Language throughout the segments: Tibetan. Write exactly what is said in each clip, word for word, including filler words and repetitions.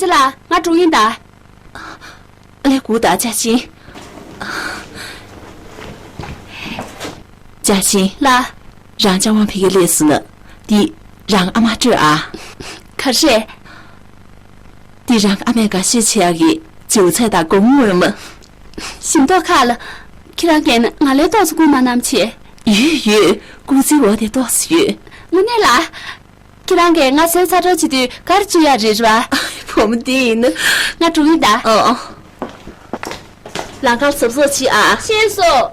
ཅི་ལགས། ང་འགྲོ་གི་ཡིན་ད། ལས་འགུལ་དང་བཅའ་ཆེན། བཅའ་ཆེན་ལགས། རང་ཅག་དབང་ཕ་གིར་སླེབས་སོང་ན། འདི་རང་ཨ་མ་སྤྲོད་ཨ། ག་རེ་རེད། འདི་རང་ཨ་མས་འགའ་ཤས་བྱེད་ཡག་གི་ཇོ་ཚད་དང་སྒོར་མོ་ངོ་མ། ཞིམ་མདོག་ཁ་ལ། ཁྱེད་རང་གིས་ང་ལ་ཏོག་ཙམ་སྐུལ་མ་གནང་བྱས། ཡོད་ཡོད། སྐུལ་རྩིས་འོག་ནས་ཏོག་ཙམ་ཡོད། དངོས་གནས་ལགས། ཁྱེད་རང་གིས་ང་ཟས་ཚ་དྲོ་བྱེད་དུས་ག་རེ་བཅུག་ཡག་རེད་རེད་པ། བུ་མོ་འདི་ཡིན་ན། ང་འགྲོ་གི་ཡིན་ད། ཨ་ཨ། ལམ་ཁར་གཟབ་གཟབ་བྱེད་ཨ། ཤེས་སོང་།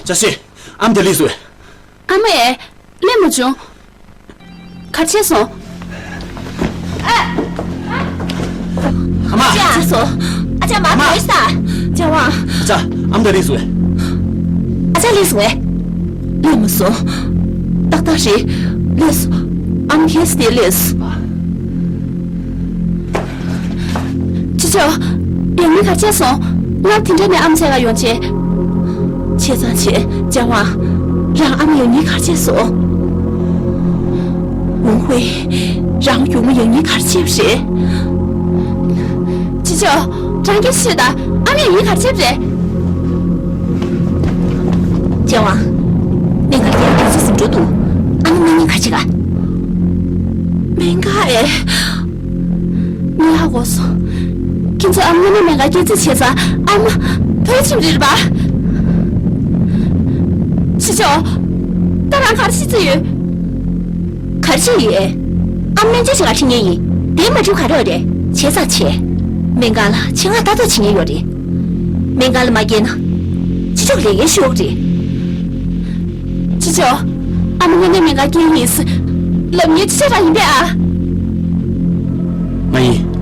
བཅའ་ཆེན། ཨ་མ་དེ་སླེབས་སོང་། ཨ་མ་ཨེ། སླེབས་མ་བྱུང་། ག་རེ་བྱས་སོང་། ཨ་མ། བྱས་སོང་། ཨ་ཅག་མ་ཨ་མ། གོ་ཤ། ཅག་ཨ་ཅག་ཨ་མ་དེ་སླེབས་སོང་། ཨ་ཅག་སླེབས་སོང་ངས། སླེབས་མ་སོང་། ཏག་ཏག་རེད། སླེབས་སོང་། ཨ་མ་ཁྱེད་དེ་སླེབས་སོང་། ཅི་ཅོ། ཡང་མི་ག་ཆད་སོང་། ང་དེ་འདྲ་ནས་ཨམ་ཚེ་ག་ཡོང་ཆེ། ཆེ་ཚང་ཆེ། ཅག་ཨ་མ། རང་ཨ་མ་ཡང་མི་ག་ཆད་སོང་། ཝུང་ཧུའེ། རང་གྱོང་མོ་ཡང་མི་ག་ཆད་རེད། ཅི་ཅོ། རང་གིས་ཤོད་ད། ཨ་མ་ཡང་མི་ག་ཆད་རེད། ཅག་ཨ་མ། མེ་ག་ཡང་ག་ཆད་སོང་འགྲོ་འདུག་ཨ་མ་མི་ག་ཆད་ག་མེ་ག་ཨེ། ངས་ཧ་གོ་སོང་། ཁྱེད་ཚོ་ཨ་མ་དངོས་གནས་སྨན་ཁང་སྐྱེལ་རྩིས་བྱས་ཙང་ཨ་མ་བོད་ཕྱིན་རེད་པ། ཤི་ཆོག་ད་རང་ག་རེ་བྱེད་རྩིས་ཡོད། ག་རེ་བྱེད་ཡོད། ཨ་མ་སྨན་བཅོས་བྱེད་ག་ཁྲིད་མཁན་ཡིན། དེ་མ་འགྲིག་ག་རེ་ཡོད་རེད། བྱས་ཙང་བྱས། སྨན་ཁང་ལ་ཆེད་མངགས་ལྟ་རྟོག་བྱེད་མཁན་ཡོད་རེད། སྨན་ཁང་ལ་མ་སྐྱེལ་ན། ཕྱི་ཕྱོགས་ལས་འགན་ཤོར་རེད། ཅི་ཅོ། ཨ་མ་དངོས་གནས་སྨན་ཁང་སྐྱེལ་ཡིན་ཟེར། ལབ་མཁན་ཅི་ཅོ་རང་ཡིན་པས་ཨ། མ་ཡིན།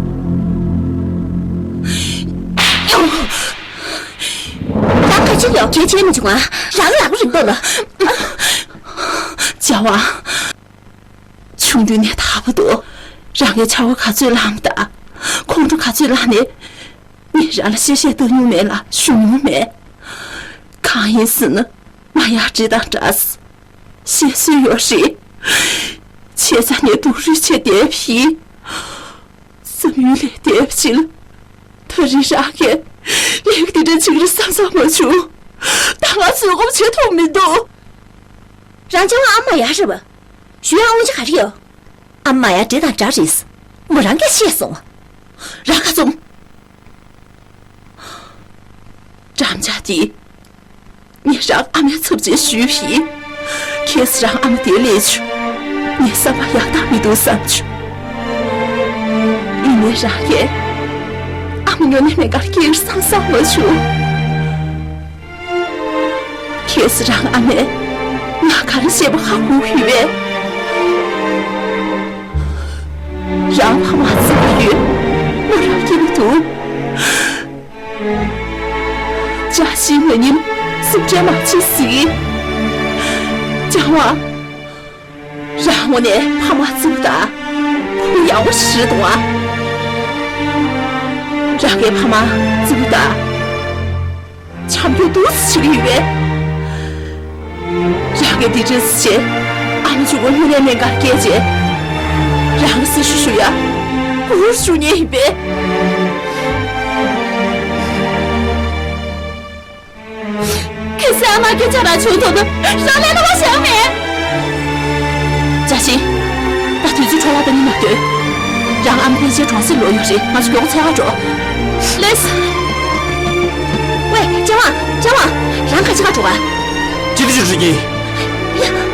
རང་ག་ཅི་ཡོད་གལ་ཆེ་མི་བྱུང་ཨ། རང་ལག་པ་རིང་པོ་ལ། ཅག་ཨ་མ། ཆུང་དུས་ནས་ཐར་པ་འདུག་རང་གི་ཆར་པ་ག་ཚོད་བླངས་དང་། ཁོང་ཁྲོ་ག་ཚོད་བླངས་ནས། ངས་རང་ལ་གཤེ་གཤེ་བཏང་མྱོང་མེད་ལ་ཞུ་མྱོང་མེད། གང་ཡིན་ཟེར་ན་མ་ཡར་འདྲེ་དང་འདྲ། གཤེ་གསོན་ཡོད་རེད། བྱས་ཙང་ངས་སྡུག་རུས་བྱས་བསྡད་པ་ཡིན། བསམ་ཡུལ་ལས་འདས་པ་ཅིག་ལ། ད་རེས་རང་གིས་ལས་ཀ་དེ་འདྲ་བྱེད་ཀྱི་རེད་བསམ་བསམ་མ་བྱུང་། ད་ང་ཚོད་སྐོམ་བྱེད་ཐུབ་མི་འདུག་རང་ཅག་ཨ་མ་ཡར་རེད་པ། ཞུ་ཡག་དབང་ཆ་ག་རེ་ཡོད། ཨ་མ་ཡར་འདྲེ་དང་འདྲ་རེད། མོ་རང་གིས་ཤེས་སོང་། རང་ཁ་བཙུམ། འགྲམ་ལྕག་དེ། ངས་རང་ཨ་མའི་ཚབ་བྱས་ཞུས་པ་ཡིན། གལ་སྲིད་རང་ཨ་མ་དེར་སླེབས་བྱུང་། ངས་བསམ་པ་ཡག་ཐག་མི་འདུག་བསམ་བྱུང་། ཡིན་ནའི་རང་གིས་ཨ་མ་དངོས་གནས་སྨན་ཁང་སྐྱེལ་བསམ་བསམ་མ་བྱུང་། གལ་སྲིད་རང་ཨ་མས་ང་ག་རེ་བྱས་པ་ཧ་གོ་གི་ཡོད་པས། རང་ཕ་མ་བརྩི་གི་ཡོད། མོ་རང་སྐྱིད་པོ་འདུག་ཅག་ཤི་ང་ཉིན་སེམས་ཁྲལ་མ་བྱེད་ཟིག་ཅག་ཨ་མ། རང་ངོ་ནས་ཕ་མ་བརྩི་པོ་དང་བུ་ཡག་པོ་ཞིག་རེད་འདུག་ཨ། རང་གི་ཕ་མ་བརྩི་པོ་དང་། བྱམས་སྐྱོང་འདུག་སེ་བྱེད་ཀྱི་ཡོད་པས། རང་གིས་འདི་འདྲ་བྱས། ཨ་མ་གཅིག་པོ་དངོས་གནས་སྨན་ཁང་སྐྱེལ་རྗེས། རང་གི་སྲི་ཞུ་ཞུ་ཡ་སྒུག་ཞུ་མཁན་ཡིན་པས། གལ་སྲིད་ཨ་མ་སྐད་ཆ་རང་བྱུང་ཐུབ་ན་རང་ལས་སླ་བ་བྱ་མེད། བཅའ་ཆེན། ད་དུས་ཚོད་འཕྲོ་བརླག་གཏོང་གི་མ་འདོད། རང་ཨ་མ་ཕལ་ཆེར་གྲོང་གསེབ་ལོག་ཡོད་རེད། ང་ཚོ་མགྱོགས་པོ་འཚོལ་ག་འགྲོ། ལེས། ཝེ། ཅེ་ཝང་། ཅེ་ཝང་། རང་ག་ཅི་ག་འགྲོ་ག་ཅི་ལི་ཅི་རི་གི། ཡ།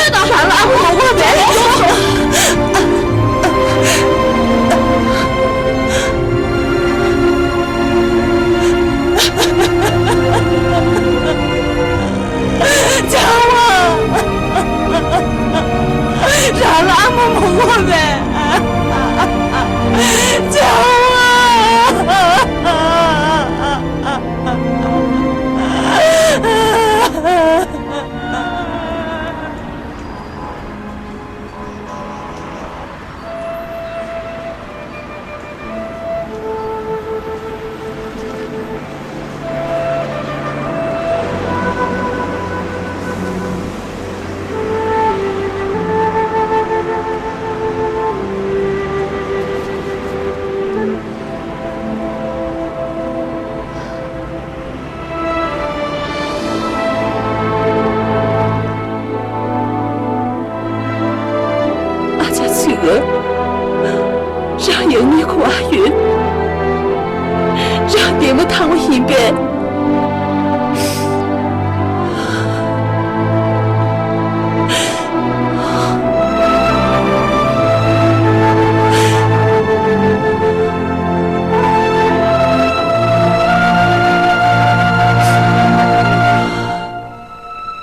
ལོས་དང་། རང་ལ་ཨ་མ་མང་པོ་མེད། རྒྱལ་བ། རང་ལ་ཨ་མ་མང་པོ་མེད། རྒྱལ་བ། ཡིན་པས།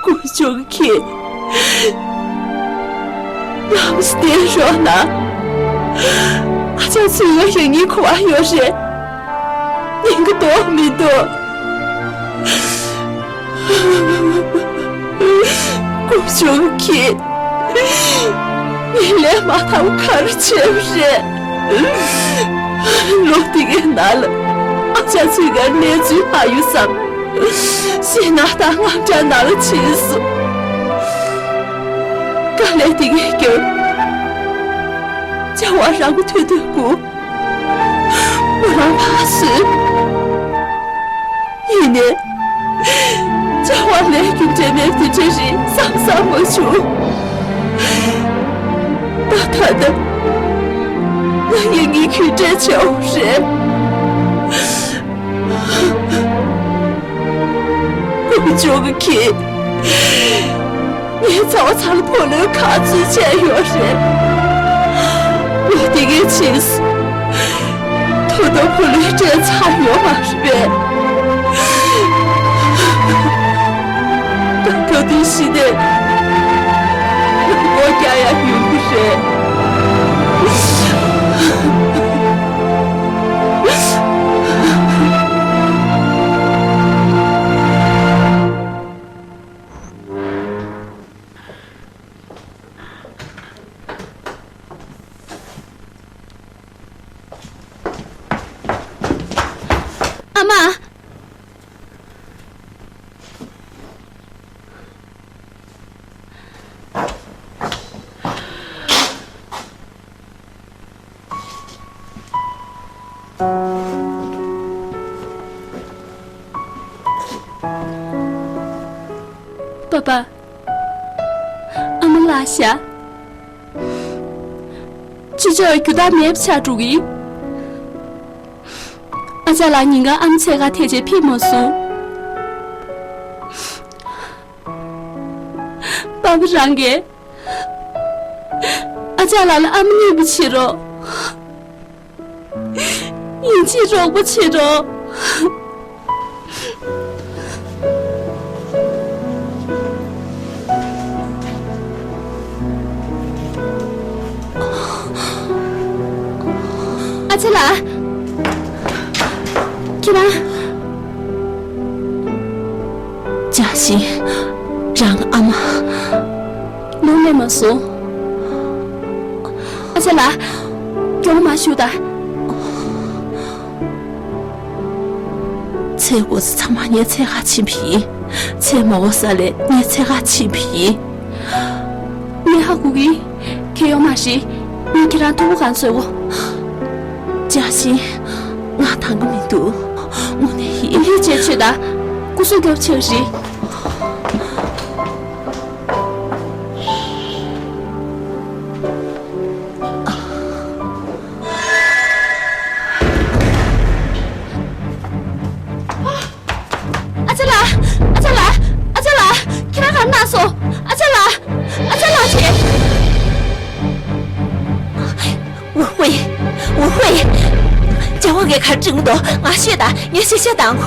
སྐུ་གཅུང་གིས་ལམ་སྟེར་རོགས་གནང་། ཨ་ཅག་ཚུར་ཡོང་ངེས་ཁོ་བ་ཡོད་རེད། ཉན་གི་འདུག་མི་འདུག་སྐུ་གཅུང་གིས་ངས་ལས་མ་ཐར་བ་ག་རེ་བྱས་པ་རེད། ལོ་དེ་གའི་ནང་ལ་ཨ་ཅག་ཚུར་ག་གནས་ཚུལ་ལྷག་ཡོད་བསམ། ཞེ་ན་ད་དངངས་སྐྲག་ནང་ལ་ཕྱིན་སོང་། དཀའ་ལས་དེ་གའི་རྒྱབ། ཅ་བ་རང་གི་ཐུགས་འདོད་སྐུ། མོ་རང་ཕར་བཟོས། ཡིན་ནའི། ཅ་བ་ལས་རྒྱུ་འབྲས་མེད་དེ་འདྲ་རེད་བསམ་བསམ་མ་བྱུང་། ད་ད་ད། ང་ཡིན་ངའི་རྒྱུ་འབྲས་བྱའོ་རེད། སྐུ་གཅུང་གིས། ངའི་ཚ་བ་ཚ་ལ་ཕོ་ལོས་ག་ཚོད་བྱས་ཡོད་རེད། ལོ་དེ་གའི་ཕྱིན་སོང་། ད་ལྟ་ཕོ་ལོས་སྤྲད་ཚར་ཡོད་མ་རེད་པས། ད་ག་དུས་ཤི་ནས་ང་སྒོ་རྒྱག་ཡག་ཡོང་གི་རེད། ཨ་མ། པ་པ། ཨ་མ་ལགས་ཤག་ཅི་ལྕོགས་རྒྱུ་དག་མེད་པ་ཆགས་འགྲོ་གི། ཨ་ཅག་ལགས་ཉིན་གང་ཨ་མ་འཚོལ་ག་ཐད་ཆེད་ཕེབས་མ་སོང་། པ་པ་རང་གིས་ཨ་ཅག་ལགས་ལ་ཨ་མ་གཉིས་པོ་བྱེད་རོགས། ཡིན་གཅིག་རོགས་པ་བྱེད་རོགས། ཨ་ཅག་ལགས། ཁྱེད་རང་། ཅཱ་ཞིན། རང་ཨ་མ། ལོ་ལས་མ་སོང་། ཨ་ཅག་ལགས། མགྱོགས་མར་བཞུགས་དང་། ཚལ་དགོས་ས་ཚང་མ་ངས་འཚོལ་ག་ཕྱིན་པ་ཡིན། ཚལ་མ་དགོས་ས་ལ་ངས་འཚོལ་ག་ཕྱིན་པ་ཡིན། ངས་ཧ་གོ་གི། དེ་ཡོད་མ་རེད། ངས་ཁྱེད་རང་མཐུག་པོ་གང་བཟོས་གོ། ཅཱ་ཞིན། ང་འདང་གི་མི་འདུག་དངོས་གནས་ཡིན། ངས་བྱས་ཆོག་ད། སྐུ་གཟུགས་སྐྱོབ་ཆེད་རེད། ཨ་ཅག་ལགས། ཨ་ཅག་ལགས། ཨ་ཅག་ལགས། ཁྱེད་རང་ག་རེ་གནང་སོང་། ཨ་ཅག་ལགས། ཨ་ཅག་ལགས་ཀྱིས། ཝུའུ་ཧུའེ། ཝུའུ་ཧུའེ། ཅཱ་ཝང་གིས་ག་རེ་དྲིས་མི་འདུག་ང་ཤོད་དང་། ངས་ཤེས་བྱ་དང་།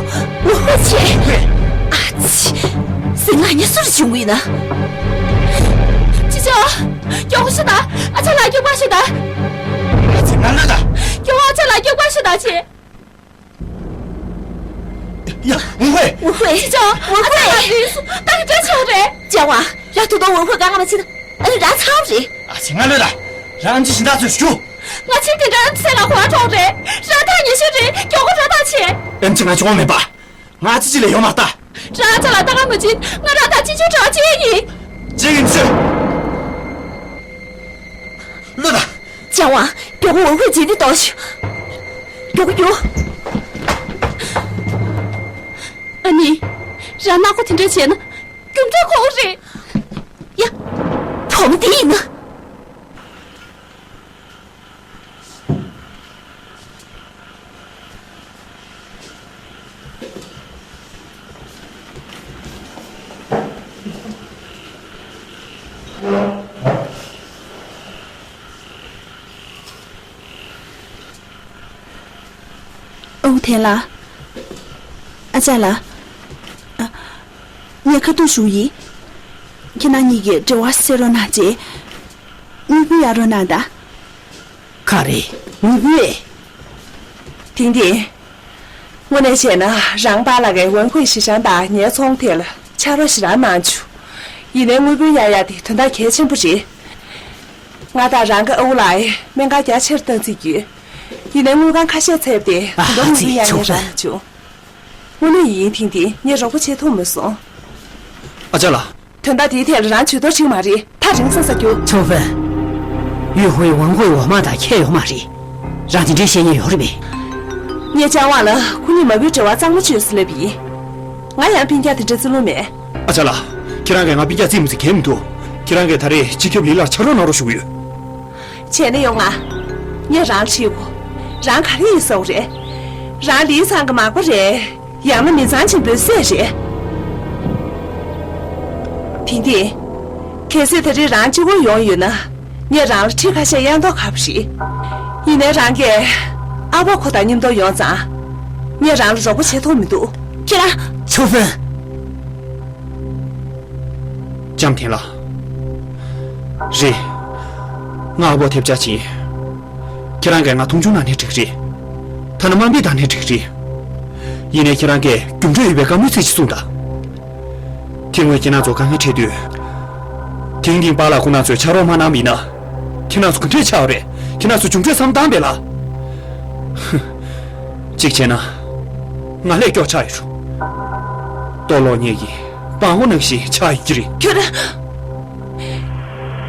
ཝུའུ་ཧུའེ་ཆེ། ཨ་ཙི། ཟིན་ང་ཉེ་སུར་བྱུང་གི་ཡིན་ན། ཅི་ཅོ། མགྱོགས་པོ་ཤོད་དང་། ཨ་ཅག་ལགས་མགྱོགས་པོ་ཤོད་དང་། ཨ་ཙི་ང་ལོས་དང་། མགྱོགས་པོ་ཨ་ཅག་ལགས་མགྱོགས་པོ་ཤོད་དང་ཅི། ཡ། ཝུའུ་ཧུའེ། ཝུའུ་ཧུའེ། ཅི་ཅོ། ཨ་ཅག་ལགས་ལུས་སོང་། ད་ག་འདྲ་བྱུང་རེད། ཅཱ་ཝང་། ཡ། ད་དུང་ཝུའུ་ཧུའེ་ག་ང་མ་ཕྱིན་ན། ཨ་ནི་རང་ཚར་རེད། ཨ་ཙི་ང་ལོས་དང་། རང་ཨེམ་ཆི་སྦྱིན་བདག་ཚོས་ཞུ། ང་ཕྱིན་དེ་འདྲ་ཨེམ་ཆི་ལ་གོ་བ་གྲོགས་རེད། རང་ཐག་ཉེ་ཤོས་རེད། མགྱོགས་པོ་རང་ཐག་ཆད། ཨེམ་ཆི་ང་ཆུང་མ་མེད་པ། ང་ཅི་ཅི་ལས་ཡོང་མ་ལྟ། རང་ཅ་ལག་ལྟ་ག་མ་ཕྱིན། ང་རང་ད་ཅི་ཆུང་གྲོགས་ཅི་ཡིན། ཅི་ཡིན་ཅི། ལོས་དང་། ཅཱ་ཝང་། མགྱོགས་པོ་ཝུའུ་ཧུའེ་རྗེས་འདེད་གཏོང་ཤོག་མགྱོགས་པོ་རྒྱུགས། ཨ་ནི། རང་ནག་པོ་དེ་འདྲ་བྱས་ན། རྒྱུ་འབྲས་ཁོག་རེད། ཡ། བུ་མོ་འདི་ཡིན་ན། ཨོ་ཐེན་ལགས། ཨ་ཅག་ལགས། ཨ། ངས་ཁ་ཐུག་ཞུ་ཡིན། ཁྱེད་རང་གཉིས་ཀྱིས་འབྲེལ་བ་སེལ་རོགས་གནང་བྱས། དངུལ་བུན་གཡར་རོགས་གནང་དང་། ག་རེ། དངུལ་བུན། ཐིང་ཐིང་། དངོས་གནས་བྱས་ན་རང་པཱ་ལགས་ཀྱིས་ཝུན་ཧུའེ་ཞི་ཞང་དང་ངའི་ཚོང་དེ་ལ་ཕྱག་རོགས་ཞེ་དྲག་གནང་བྱུང་། ཡིན་ནའི་དངུལ་བུན་གཡར་ཡག་དེ་དོན་དག་གལ་ཆེན་པོ་རེད། ང་དང་རང་གི་ཨ་ཁུ་ལགས་ཀྱིས་སྨན་ཁང་རྒྱ་ཆེར་བཏང་རྩིས་ཡོད། ཡིན་ནའི་དངུལ་ཁང་ཁ་ཤས་ཚད་དེ་ད་དུང་དངུལ་བུན་གཡར་མཁན་རག་མ་བྱུང་། དངོས་གནས་ཡིན། ཐིང་ཐིང་། ངས་རོགས་པ་བྱེད་ཐུབ་མ་སོང་། ཨ་ཅག་ལགས། དོན་དག་དེའི་ཐད་ལ་རང་ཇུས་གཏོགས་བྱེད་ཀྱི་མ་རེད། ཐག་རིང་ས་ས་རྒྱུགས། ཆོ་ཧྥན། ཡུས་ཧུའེ་ཝང་ཧུའེ་འོག་མ་དང་ཁྱད་ཡོད་མ་རེད། རང་དེ་འདྲའི་བཤད་ཉེན་ཡོད་རེད་པས། ངས་ལྕམ་ཝང་ལ་ཁོ་གཉིས་མ་བུའི་འབྲེལ་བ་གཙང་མ་བྱོས་ཟེར་ལབ་ཡིན། ང་ཡང་སྤུན་ཀྱག་དེ་འདྲ་བརྩི་ལོང་མེད། ཨ་ཅག་ལགས། ཁྱེད་རང་གིས་ང་སྤུན་ཀྱག་བརྩིས་མི་བརྩི་གལ་མི་འདུག་ཁྱེད་རང་གིས་ད་རེས་སྤྱི་ཁྱབ་ལི་ལགས་ཕྱག་རོགས་གནང་རོགས་ཞུ་གི་ཡོད། བྱས་ན་ཡོང་ང་། ངས་རང་ལ་དྲིས་གོ། རང་ག་རེ་ཡིན་ཟེར་བ་རེད། རང་ལི་ཚང་གི་མག་པ་རེད། ཡང་ན་མི་ཚང་ཆེན་པོའི་སྲས་རེད། ཐིང་ཐིང་། གལ་སྲིད་ད་རེས་རང་གཅིག་པོ་ཡོང་ཡོད་ན། ངས་རང་ལ་ཁྲི་ཁ་ཤས་གཡར་མདོག་ཁ་པོ་རེད། ཡིན་ནའི་རང་གིས་ཨ་ཕ་ཁོ་དང་མཉམ་དུ་ཡོང་ཙང་། ངས་རང་ལ་རོགས་པ་བྱེད་ཐུབ་མི་འདུག་ཁྱེད་རང་། ཆོ་ཧྥན། ལྕམ་ཐེན་ལགས། རེད། ང་ཨ་ཕོག་ཐེབས་ཆག་ཕྱིན། ཁྱེད་རང་གིས་ང་མཐོང་ཆུང་གནང་ནའི་འགྲིག་རེད། ཐ་ན་དམའ་འབེབས་བཏང་ནའི་འགྲིག་རེད། ཡིན་ནའི་ཁྱེད་རང་གིས་རྒྱུ་འབྲས་ཡོད་པའི་བཀའ་མོལ་ཚིག་ཅིག་གསུངས་དང་། དེ་སྔོན་ཁྱེད་རང་ཚོ་དཀའ་ངལ་འཕྲད་དུས། ཐིང་ཐིང་པཱ་ལགས་ཁོང་རྣམ་ཚོས་ཕྱག་རོགས་མ་གནང་བ་ཡིན་ན། ཁྱེད་རང་ཚོ་ག་འདྲས་ཆགས་པ་རེད། ཁྱེད་རང་ཚོ་རྒྱུ་འབྲས་བསམ་བློ་བཏང་པས་ལགས། གཅིག་བྱས་ན། ང་ལས་སྐྱོ་ཆགས་ཡོད་རུང་། ལྟོ་སློག་མཁན་གྱི་སྤྲང་པོ་ནང་བཞིན་ཆགས་ཡོད་ཀྱི་རེད། ཁྱོད།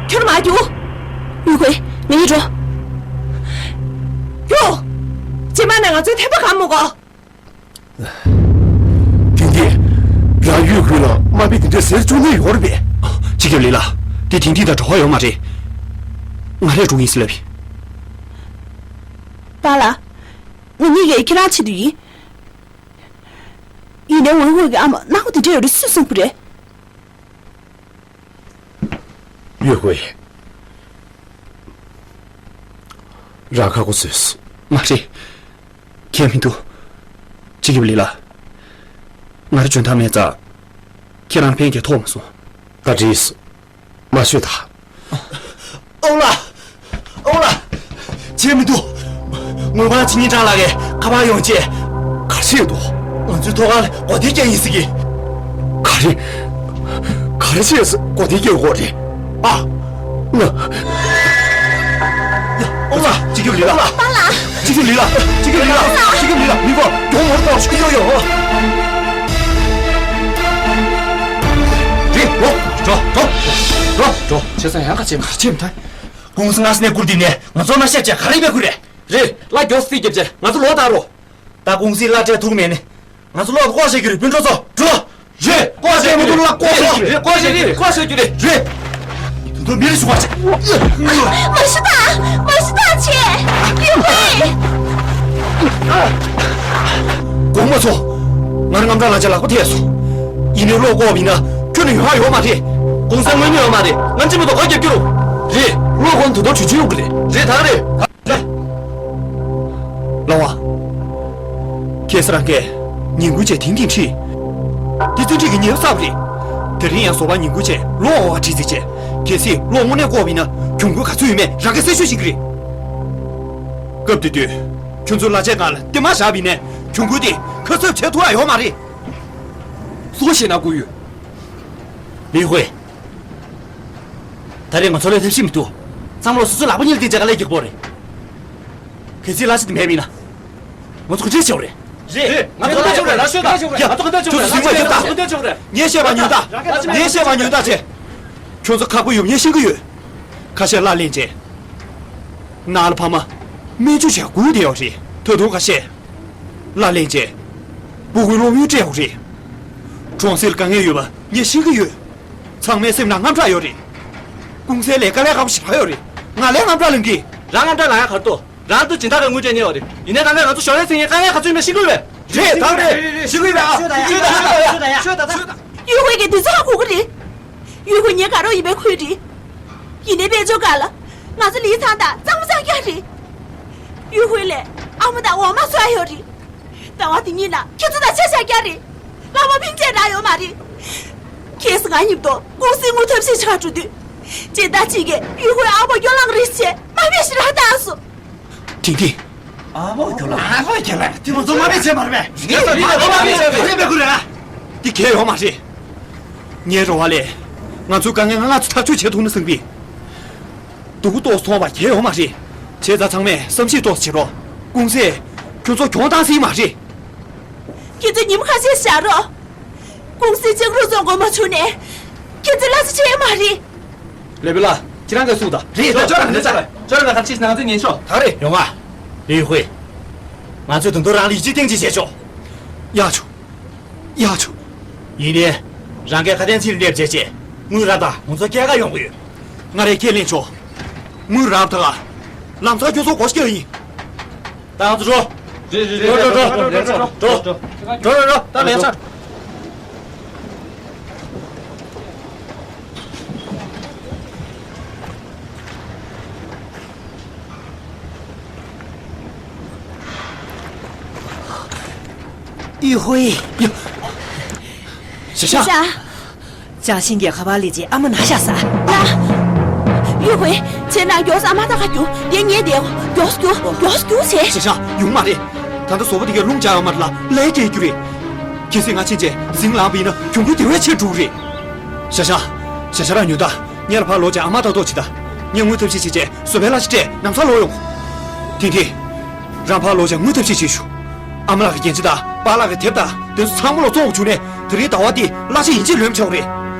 ཁྱོད་མ་རྒྱུགས། ཡུས་ཧུའེ། ང་གཉིས་འགྲོ། རྒྱུགས། རྗེས་མ་ནས་ང་ཚོའི་ཐེམ་པ་གང་མི་དགོས། ཐིང་ཐིང་། རང་ཡུས་ཧུའེ་ལ་དམའ་འབེབས་དེ་འདྲ་ཟེར་བཅུག་ནི་ཡོད་རེད་པས། སྤྱི་ཁྱབ་ལི་ལགས། དེ་ཐིང་ཐིང་དང་འབྲེལ་བ་ཡོད་མ་རེད། ང་རས་འགྲོ་གི་ཡིན་ཟེར་ལབ་ཡིན། པཱ་ལགས། ང་གཉིས་ཀྱིས་ཁྱེད་རང་ཆེད་དུ་ཡིན། ཡིན་ནའི་ཝུན་ཧུའེ་གི་ཨ་མ་ནག་པོ་དེ་འདྲ་ཡོད་རེད། སུས་བསམ་གི་རེད། ཡུས་ཧུའེ། རང་ཁག་པོ་བཟོས་སོང་། མ་རེད། ཁྱད་མི་འདུག་སྤྱི་ཁྱབ་ལི་ལགས། ང་རང་འཇོན་ཐང་མེད་ཙང་། ཁྱེད་རང་ལ་ཕན་སྐྱེལ་ཐུབ་མ་སོང་། བཀའ་དྲིན་སོང་། མ་ཤོད་ད། ཨོང་ལགས། ཨོང་ལགས། བྱེད་མི་འདུག་ངོ་མ་ཕྱི་ཉིན་ཀྲང་ལགས་ཀྱིས་ཁ་པར་ཡོང་རྗེས། ག་རེ་བྱས་འདུག་ང་ཚོའི་ཐོག་ཁར་སྒོ་སྡེ་བཀལ་ཡིན་ཟེར་གི། ག་རེ། ག་རེ་བྱས་སྒོ་སྡེ་བཀལ་དགོས་རེད། ཨ། ང་། ཡ། ཨོང་ལགས། སྤྱི་ཁྱབ་ལི་ལགས། པཱ་ལགས། སྤྱི་ཁྱབ་ལི་ལགས། སྤྱི་ཁྱབ་ལི་ལགས། སྤྱི་ཁྱབ་ལི་ལགས། མི་དགོས། མགྱོགས་མོར་ཐོག་ཤུགས་ཡོད་ཡོད། རེད། འགྲོ། འགྲོ། འགྲོ། འགྲོ། འགྲོ། བྱས་ཙང་ཡང་ཁ་ཆེམས། ཁ་ཆེམས་དང་། ཀུང་སི་སྔ་ས་ནས་བསྐུར། དེ་ནས་ང་ཚོ་མ་ཤེས་བྱས་ག་རེ་ཡིན་པའི་ཁུལ་རེད། རེད། གླ་མགྱོགས་སེ་རྒྱབ་བྱས་ང་ཚོ་ལོག་བཏང་རོགས། ད་ཀུང་སིའི་གླ་སྤྲད་ཐུབ་མེད་ནི། ང་ཚོ་ལོག་ལྐོག་བཤད་རྒྱུ་རེད། སྤུན་གྲོགས་ཚོ། འགྲོ། རེད། ལྐོག་བཤད་མི་འདུག་ལ་ལྐོག་བཤད་རྒྱུ་རེད། ལྐོག་བཤད་རྒྱུ་རེད། ལྐོག་བཤད་རྒྱུ་རེད། རེད། དུ་དུ་མི་རེ་ཞུ་བ་བྱེད། མ་ཤི་ད། མ་ཤི་ད་ཆེ། ཡུས་ཧུའེ། དགོངས་པ་མ་ཚོམ། ང་རང་རྔམ་སྐྲག་ལག་ཆ་ལག་པ་ཐེབས་སོང་། ཡིན་ནའི་བློ་བཀོག་པ་ཡིན་ན་ཁྱོན་ནས་ཡོང་ཡ་ཡོད་མ་རེད། གུང་སེང་དངོས་གནས་ཡོད་མ་རེད། ང་ཅི་མ་གཏོགས་ག་རྒྱབ་རྒྱུ་རུ། རེད། བློ་བཀོག་ན་ད་དུང་གྲོས་ཆོད་ཡོང་གི་རེད། རེད། ད་ག་རེད། ལགས། ལགས་འོང་། ཁ་སང་རང་གིས་ཉིན་གུང་བྱས་ཐིང་ཐིང་ཁྲིད། དེ་བཙན་ཁྲིད་ཀྱི་ཉེན་བསགས་པ་རེད། དེ་རིང་ཡང་ཟོག་པ་ཉིན་གུང་བྱས་ལོག་འོང་བ་ཁྲིད་རྩིས་བྱས། གལ་སྲིད་བློ་དངོས་གནས་བཀོག་པ་ཡིན་ན་གྱོང་གུན་ག་ཚོད་ཡོད་མེད་རང་གིས་གསལ་ཤོས་ཤེས་ཀྱི་རེད། སྐབས་དེ་དུས་ཁྱོད་ཚོའི་གླ་ཆའི་སྒང་ལ་གཏའ་མ་བཞག་པ་ཡིན་ནའི་གྱོང་གུན་དེ་ཁ་གསབ་བྱེད་ཐུབ་ཡ་ཡོད་མ་རེད། སུ་ག་ཞེད་སྣང་སྐུལ་ཡོད། ལི་ཧུའེ། ད་རེས་ང་ཚོ་ལ་ཐབས་ཤེས་མི་འདུག་བསམ་བློ་སོ་སོའི་ལག་པ་གཉིས་ལ་བསྟན་བྱས་དཀའ་ལས་རྒྱག་དགོས་རེད། གལ་སྲིད་གླ་ཆ་དེ་མེད་པ་ཡིན་ན། ང་ཚོ་ག་འདྲས་བྱེད་དགོས་རེད། རེད། ང་ཚོ་ག་འདྲས་བྱེད་དགོས་རེད། ལགས་ཤོད་དང་། ཡ། ཁྱོད་ཚོ་གཟིགས་མ་ཡོད་དམ། ངས་བཤད་པ་ཉོན་དང་། ངས་བཤད་པ་ཉོན་དང་བྱས། ཁྱོད་ཚོ་ཁག་པོ་ཡོད་པ་ངས་ཤེས་ཀྱི་ཡོད། ཁ་ཤས་གླ་ལེན་བྱས། ནང་ལ་ཕ་མ་སྨན་བཅོས་བྱས་སྒུག་བསྡད་ཡོད་རེད། ད་དུང་ཁ་ཤས་གླ་ལེན་བྱས། སྤུ་གུའི་སློབ་ཡོན་སྤྲད་ཡོད་རེད། གྲོང་གསེབ་ལ་དཀའ་ངལ་ཡོད་པ་ངས་ཤེས་ཀྱི་ཡོད། ཚང་མའི་སེམས་ནང་དངངས་སྐྲག་ཡོད་རེད། ཀུང་སིའི་ལས་ཀ་ལས་ཁག་པོ་ཞེ་དྲག་ཡོད་རེད། ང་ལས་དངངས་སྐྲག་ལངས་ཀྱི། རང་དངངས་སྐྲག་ལངས་ཡ་ག་རེ་འདུག་རང་ཚོ་སྦྱིན་བདག་གི་དངུལ་སྤྲད་མཁན་ཡོད་རེད། ཡིན་ནའི་རང་གིས་ང་ཚོ་ཞོར་ལས་ཟིན་མཁན་དཀའ་ངལ་ག་ཚོད་ཡོད་མེད་ཤེས་ཀྱི་ཡོད་པས། རེད། ད་རེད། ཤེས་ཀྱི་ཡོད་པས། ཨ། ཤོད་དང་ཡ། ཤོད་དང་ཡ། ཤོད་དང་ཡ། ཡུས་ཧུའེ་གིས་དུས་ཚོད་ཧ་གོ་གི་རེད། ཡུས་ཧུའེ་ངའི་དགའ་རོགས་ཡིན་པའི་ཁུལ་རེད། ཡིན་ནའི་དཔལ་འབྱོར་སྒང་ལ་ང་ཚོ་ལི་ཚང་དང་གཙང་མ་གཙང་རྐྱང་རེད། ཡུས་ཧུའེ་ལས་ཨ་མ་དང་འོག་མ་གསོ་ཡ་ཡོད་རེད། ཟླ་བ་འདི་གཉིས་ནང་ཁྱེད་ཚོ་དང་ཆ་ཤ་རྐྱང་རེད། ལྷག་མ་སྤུན་མཆེད་རག་ཡོད་མ་རེད། ཁྱེད་ཚོ་ང་མཉམ་དུ་ཀུང་སིའི་དངུལ་ཐབས་ཤེས་བྱེད་ག་འགྲོ་དུས། སྦྱིན་བདག་གཅིག་གིས་ཡུས་ཧུའེ་ཨ་མ་སྐྱོ་ལངས་རེད་ཟེར་དམའ་འབེབས་ཤིག་རག་བཏང་སོང་། ཐིང་ཐིང་། ཨ་མ་སྐྱོ་ལངས། ཨ་མ་སྐྱོ་ལངས། དེ་མ་ཚོ་དམའ་འབེབས་བྱས་མ་རེད་པས། ངས་ཚོ་དམའ་འབེབས་བྱས་མ་རེད་པས། དེ་གལ་ཡོད་མ་རེད། ངའི་རེ་བ་ལས། ང་ཚོའི་དཀའ་ངལ་ང་ང་ཚོ་ཐག་གཅོད་བྱེད་ཐུབ་ན་བསམ་གི། སྡུག་པོ་ཏོག་ཙམ་མཐོང་བ་གལ་ཡོད་མ་རེད། བྱས་ཙང་ཚང་མས་བསམ་ཤེས་ཏོག་ཙམ་བྱེད་རོགས། ཀུང་སིས་ཁྱོད་ཚོ་གྱོང་བཏང་སྲིད་མ་རེད། ཁྱེད་ཚོ་ཉིན་མོ་ཁ་ཤས་བཞག་རོགས། ཀུང་སིས་ལྕགས་རོགས་བཙོང་དགོས་མ་བྱུང་ནས། ཁྱེད་ཚོའི་གླ་ཆ་ཆད་མ་རེད། ལས་བུ་ལགས། ཁྱེད་རང་གིས་གསུངས་དང་། རེད་ད། ཅོ་རང་ག་ནས་ཆགས། ཅོ་རང་ག་ཁ་ཕྱིས་ནང་ཚན་ཉན་ཤོག་ད་རེད་ཡོང་ང་། ལི་ཧུའེ། ང་ཚོས་ད་དུང་རང་ལ་ཡིད་ཆེས་གཏིང་ཅིག་བྱས་ཆོག་ཡག་བྱུང་། ཡག་བྱུང་། ཡིན་ནའི། རང་གིས་ཁ་དན་ཚིག་སླེབས་བྱས་རྗེས། དངུལ་རག་དང་ང་ཚོ་སྐྱེལ་ག་ཡོང་གི་ཡོད། ང་རས་ཁས་ལེན་ཆོག་དངུལ་རག་དང་། ལམ་སང་ཁྱོད་ཚོ་སྒོ་ཕྱེ་ཡིན། ད་ང་ཚོ་འགྲོ། རེད་རེད་རེད། འགྲོ་འགྲོ་འགྲོ། འགྲོ་འགྲོ་འགྲོ། ལམ་སང་འགྲོ། ཡུས་ཧུའེ། ཞ་ཞ། ཞ་ཞ། ཅང་ཤིན་གྱི་ཁ་པར་སླེབས་རྗེས་ཨ་མ་ན་ཤ་ཟ། ལ། ཡུས་ཧུའེ། ཁྱེད་རང་མགྱོགས་སེ་ཨ་མ་ད་ག་རྒྱུགས། དེ་ཉལ་བསྡད། མགྱོགས་སེ་རྒྱུགས། མགྱོགས་སེ་རྒྱུགས་བྱས། ཞ་ཞ། ཡོང་མ་རེད། ད་ལྟ་བཟོ་པ་དེ་གས་རླུང་རྒྱག་ཡོད་མ་རེད་ལ། ཀླད་སྐྱེལ་རྒྱུ་རེད། གལ་སྲིད་ང་ཕྱིན་རྗེས་ཟིང་ལངས་པ་ཡིན་ན་གྱོང་གུན་དེ་བས་ཆེ་འགྲོ་གི་རེད། ཞ་ཞ། ཞ་ཞ་རང་ཉོན་དང་། ངེད་ལ་ཕར་ལོག་བྱས་ཨ་མ་ལྟ་རྟོག་བྱེད་དང་། ངས་དངུལ་ཐབས་ཤེས་བྱས་རྗེས་བཟོ་པའི་གླ་ཆ་སྤྲད་ལམ་སང་ལོག་ཡོང་། ཐིང་ཐིང་། རང་ཕར་ལོག་བྱས་དངུལ་ཐབས་ཤེས་བྱེད་ཤོག་ཨ་མ་ལགས་ཀྱི་རྒྱན་ཆ་དང་པཱ་ལགས་ཀྱི་དེབ་དང་དེ་ཚོ་ཚང་མ་ལོག་བཙོང་དགོས་བྱུང་ནས། དེ་རིང་ཟླ་བ་འདི་གླ་ཆ་ཡིན་གཅིག་ལོན་ཆོག་རེད།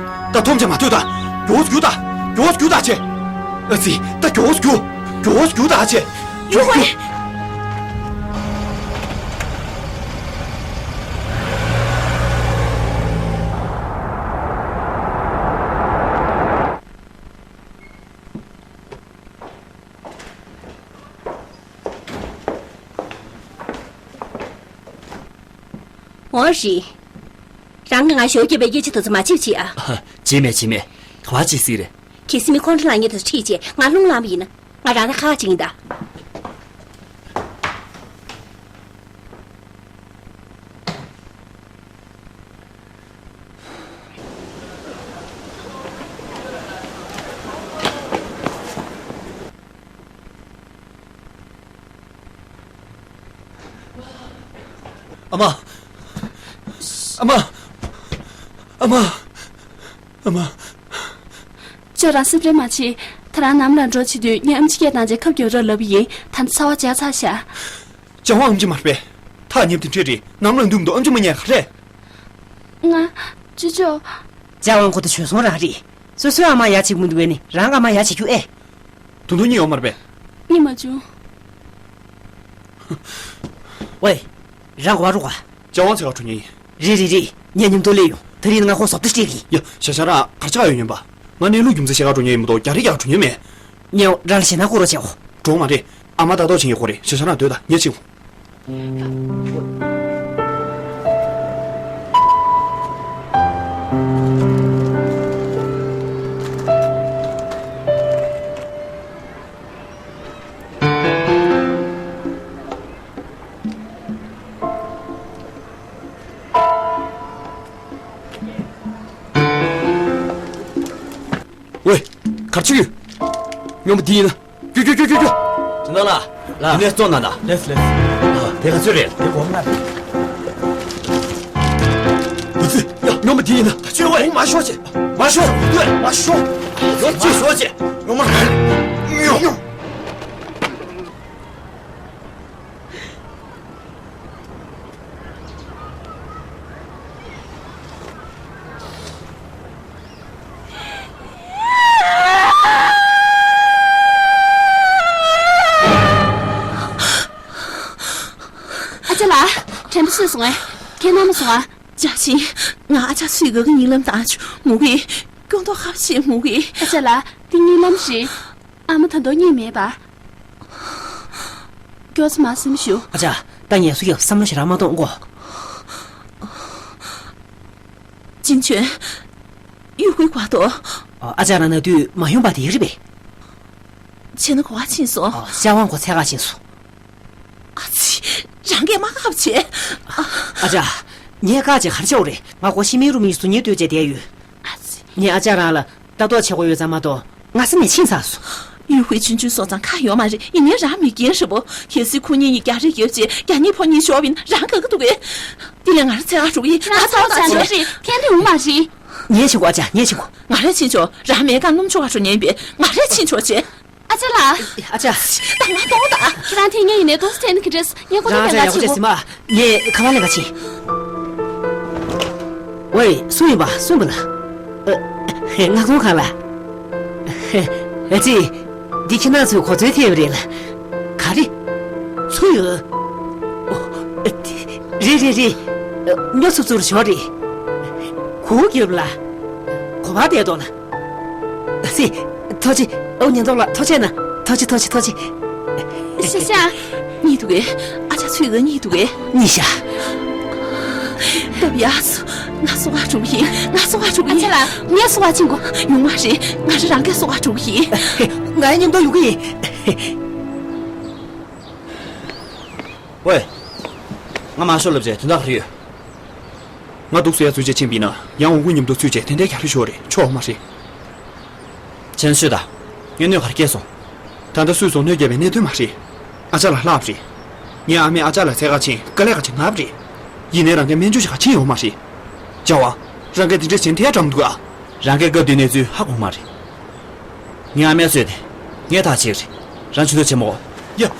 ད་འཐོམ་བྱས་མ་སྡོད་དང་། མགྱོགས་སུ་རྒྱུགས་དང་། མགྱོགས་སུ་རྒྱུགས་དང་བྱས། ཨ་ཙི། ད་མགྱོགས་སུ་རྒྱུགས། མགྱོགས་སུ་རྒྱུགས་དང་བྱས། ཡུས་ཧུའེ། འོ་རེད། རང་གིས་ང་ཞོགས་ཀྱི་བའི་སྐད་ཆ་དེ་ཚོ་མ་བྱེད་ཅིག་ཨ། བྱེད་མེད་བྱེད་མེད། ག་བ་བྱེད་སྲིད་རེད། གལ་སྲིད་མི་ཁོང་ཁྲོ་ལངས་མཁན་དེ་ཚོ་ཁྲིད་བྱས་ང་རླུང་ལངས་པ་ཡིན་ན། ང་རང་ད་ཁག་ཅིག་ཡིན་ད། ཨ་མ། ཨ་མ། ཨ་མ། ཨ་མ། ཁྱོད་རང་སེམས་ཁྲལ་མ་བྱེད། ད་རང་ནམ་ལ་འགྲོ་བྱེད་དུས་ངས་ཨམ་ཆི་སྐད་བཏང་རྗེས་ཁབ་རྒྱག་རོགས་ལབ་ཡིན། ད་ཚ་བ་འཇགས་ཚར་ཤག་ལྕགས་དབང་ཨམ་ཆི་མ་རེད་པས། ཐག་ཉེ་པོ་དེ་འདྲས་རེད། ནམ་ལངས་དུས་མི་འདུག་ཨམ་ཆི་མ་ཉལ་ག་རེད། ང་། ཅོ་ཅོ། ལྕགས་དབང་ཁོ་ད་བྱོལ་སོང་རང་རེད། སོ་སོའི་ཨ་མ་ཡ་བྱེད་ཀྱི་མི་འདུག་ཨེ་ནི་རང་གི་ཨ་མ་ཡ་བྱེད་རྒྱུ་ཨེ། ད་དུང་གཉིད་ཡོད་མ་རེད་པས། གཉིད་མ་བྱུང་། ཝེ། རང་ག་བ་རུ་ག་ལྕགས་དབང་བྱེད་ག་འགྲོ་མཁན་ཡིན། རེད་རེད་རེད། ངས་མཉམ་དུ་སླེབས་ཡོང་། དེ་རིང་ང་ཁོ་བཟོ་ལྟ་སྤྲད་གི་ཡིན། ཡ། ཞེ་ས་ར་གར་ཆགས་ཡོད་ཉན་པ། ང་གནས་ལུགས་རྒྱུ་མཚན་བཤད་ག་འགྲོ་མཁན་ཡིན་མ་གཏོགས་རྒྱག་རེས་རྒྱག་ག་འགྲོ་མཁན་མེད། ངས་རང་ལ་ཞེད་སྣང་བསྐུར་རོགས་བྱེད་འོ། འགྲོ་མ་རེད། ཨ་མ་ལྟ་རྟོག་བྱེད་མཁན་ཁོ་རེད། ཞེ་ས་ར་སྡོད་དང་། ངས་ཕྱིན་འོ། ཝེ། གར་ཆུ་ཡོད། སྨྱོན་པ་འདི་ཡིན་ན། ཀྱུ་ཀྱུ་ཀྱུ་ཀྱུ་ཀྱུ། ཅི་ན་ལ། ལ། འདི་ནས་བཙོང་ན་ན། ལེས་ལེས། ཨ། དེ་ག་ཚོད་རེད། དེ་སྒོར་ལྔ་རེད། བུ་ཚུ། ཡ། སྨྱོན་པ་འདི་ཡིན་ན། ད་ཁྱོད་ཝེ་མ་ཤོག་ཅེ། མ་ཤོག་ཡོད་མ་ཤོག་ཡོད་ཅེ་ཤོག་ཅེ། སྨྱོན་མ། སྨྱོན། ཨ་ཅག་ལགས། དྲན་པ་གསོས་སོང་ངས། ཁྱེད་ནང་མ་སོང་ཨ། ཅག་ཤིང་། ང་ཨ་ཅག་སུས་ག་གི་གཉིད་ལམ་དང་ཆུ་མུ་གི། སྐྱོ་མདོག་ཁ་བ་ཆེ་མུ་གི། ཨ་ཅག་ལགས། འདི་གཉིད་ལམ་རེད། ཨ་མ་ད་དུང་གཉིད་མེད་པ། མགྱོགས་ཙམ་སེམས་ཞུ། ཨ་ཅག་ད་ངལ་གསོ་ཡག་བསམ་བློ་ཞེ་དྲག་མ་གཏོང་གོ། ཅིན་ཆོན། ཡུས་ཧུའེ་བར་དུ། ཨ་ཅག་རང་ན་དུས་མ་ཡོང་པ་དེ་རེད་པས། ཕྱིན་ན་ག་པར་ཕྱིན་སོང་། ཨ། ཤ་བང་ཁོ་འཚོལ་ག་ཕྱིན་སོང་། ཨ་ཙི། རང་གིས་མ་བཀག་པ་བྱས། ཨ། ཨ་ཅག་ངས་བཀག་བྱས་ག་རེ་བྱེད་དགོས་རེད། ང་ཁོ་ཤི་མིན་རུ་མིན་གཟུགས་བརྙན་ལྟོས་བྱས་བསྡད་ཡོད། ཨ་ཙི། ངས་ཨ་ཅག་རང་ལ་ལྟ་རྟོག་བྱེད་དགོས་ཡོད་ཙང་མ་གཏོགས་ང་ས་ནས་ཕྱིན་ཚར་སོང་། ཡུས་ཧུའེ་ཆུང་ཆུང་སོང་ཙང་ཁག་ཡོད་མ་རེད། ཡིན་ནའི་རང་མི་རྒན་རེད་པོ། གལ་སྲིད་ཁོ་གཉིས་གཉིས་རྒྱག་རེས་བརྒྱབ་བྱས་རྒྱ་སྙིགས་ཕོ་གཉིས་ཤོར་བ་ཡིན་ན་རང་དགའ་གི་འདུག་གས། དེ་ལས་ང་རང་འཚོལ་ག་འགྲོ་གི་ཡིན། ང་ཚོ་ཚོ་བ་བྱས་ནས་རེད། ཕན་ཐོགས་ཡོང་མ་རེད། ངས་ཕྱིན་དགོས། ཨ་ཅག་ངས་ཕྱིན་དགོས། ང་རང་ཕྱིན་ཆོག་རང་མེད་ཀ་སྣུམ་ཆུ་བ་ཞོ་ཉན་པས། ང་རང་ཕྱིན་ཆོག་བྱས། ཨ་ཅག་ལགས། ཨ་ཅག་ད་ང་གཏོང་ད། ཁྱེད་རང་ཐེངས་ངས་ཡིན་ནའི་ཏོག་ཙམ་ཐེན་གི་འདྲེས་ངས་ཁོ་ཚོ་རང་ཨ་ཅག་ལས་ཀ་ཡག་པོ་བྱེད་གོ། ཟིན་མ། ངས་ཁ་པར་ལེན་ག་ཕྱིན། ཝེ། སུ་ཡིན་པ། སུ་ཡིན་པ་ལ། ཨ། ངག་ཐོག་ཁང་ལ། ཨ་ཙི། འདི་ཁྱེད་རང་ཚོའི་གོ་མཚོན་ཐེབས་རེད་ལ། ག་རེ། ཚུར་ཡོད། ཨོ། ཨ། དེ། རེད་རེད་རེད། ཨ། སྨྱོ་ཚུབ་ཚུབ་ཞོར་རེད། གུར་རྒྱབ་ལ། གོ་བ་བསྡད་དོ་ལ། ཨ་ཙི། ཐུགས་རྗེ། ཨོ། ཉེན་རྟོག་ལགས་ཐུགས་རྗེ་གནང་། ཐུགས་རྗེ་ཐུགས་རྗེ་ཐུགས་རྗེ། ཤ་ཤ། གཉིད་འདུག་གས། ཨ་ཅག་ཚུར་ཡོད་གཉིད་འདུག་གས། གཉིད་ཤག་སྟབས་ཡག་སོང་། ང་སོ་བ་འགྲོ་གི་ཡིན། ང་སོ་བ་འགྲོ་གི་ཡིན། ཨ་ཅག་ལགས། ངས་སོ་བ་ཕྱིན་དགོས། ཡོང་མ་རེད། ང་རང་རང་གིས་སོ་བ་འགྲོ་གི་ཡིན། ང་ཡི་མཉམ་དུ་ཡོང་གི་ཡིན། ཝེ། ང་མང་ཤོས་ལབ་བྱས་དོན་དག་ག་རེ་ཡོད། ང་འདུག་སེ་ཡར་ཚུར་བྱས་ཕྱིན་པ་ཡིན་ན་ཡང་འོང་གུ་མཉམ་དུ་ཚུར་བྱས་ཏན་ཏན་རྒྱག་རེས་ཤོར་རེད། ཆོག་མ་རེད། བྱས་ན་ཤོད་ད། ངས་གནོད་ག་རེ་སྐྱེལ་སོང་། ད་ལྟ་སུས་སོང་གནོད་བསྐྱལ་བའི་གནད་དོན་མ་རེད། ཨ་ཅག་ལགས་ལྷག་པ་རེད། ངའི་ཨ་མས་ཨ་ཅག་ལགས་འཚོལ་ག་ཕྱིན་དཀའ་ལས་ཁག་ཅིག་ལངས་པ་རེད། ཡིན་ནའི་རང་གིས་སྨན་བཅོས་ཤིག་ག་ཕྱིན་ཡོད་མ་རེད། ལྕགས་དབང་། རང་གིས་དེ་འདྲ་བྱས་ན་དེ་འདྲ་འདྲ་མི་འདུག་ཨ། རང་གིས་སྐབས་དེའི་གནས་ཚུལ་ཧ་གོ་མ་རེད། ངའི་ཨ་མས་གསོས་ཏེ། ངས་ཐག་བཅད་རེད། རང་ཇུས་གཏོགས་བྱེད་མ་དགོས། ཡ།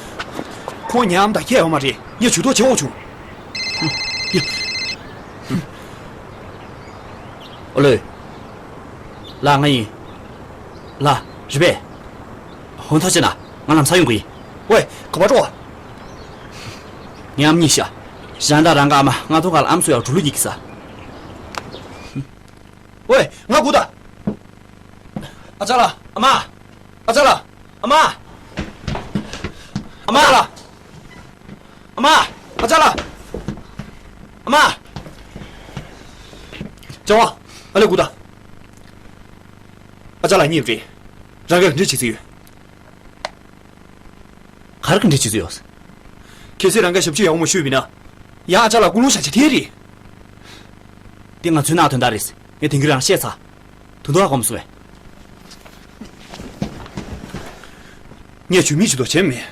ཁོང་ངའི་ཨ་མ་དང་ཁྱད་ཡོད་མ་རེད། ངས་ཇུས་གཏོགས་བྱེད་དགོས་བྱུང་། ཡ། ཨོ་ལོས། ལགས་ང་ཡིན། ལགས་རེད་པས། ཧོན་ཐོ་ཆེ་ན་ང་ལམ་སང་ཡོང་གི་ཡིན། ཝེ། ག་པར་འགྲོ། ངའི་ཨ་མ་གཉིད་ཤག་རང་དང་རང་གི་ཨ་མ་ང་ཐོག་ཁ་ལ་ཨམ་སྲུ་ཡག་འགྲོ་ལུགས་ཡིན་གི་ས། ཝེ། ང་སྒུག་ད། ཨ་ཅག་ལགས། ཨ་མ། ཨ་ཅག་ལགས། ཨ་མ། ཨ་མ་ལགས། ཨ་མ། ཨ་ཅག་ལགས། ཨ་མ། ལྕགས་དབང་། ཨ་ལས་སྒུག་ད། ཨ་ཅག་ལགས་གཉིད་རེད། རང་གིས་ག་འདྲ་བྱེད་རྩིས་ཡོད། ག་རེ་ག་འདྲ་བྱེད་རྩིས་ཡོད། གལ་སྲིད་རང་གིས་ཞབས་ཕྱི་ཡག་པོ་མ་ཞུས་པ་ཡིན་ན། ཡང་ཨ་ཅག་ལགས་ཀུན་སློང་བཞག་ཆ་དེ་རེད། འདི་ང་ཚོའི་ནང་དོན་དག་རེད། ངས་དེང་གི་རང་བཤད་ཚར། དོན་དག་ཧ་གོ་མ་སོང་ངས། ངས་ཇུས་མེད་ཇུས་གཏོགས་བྱས་མེད།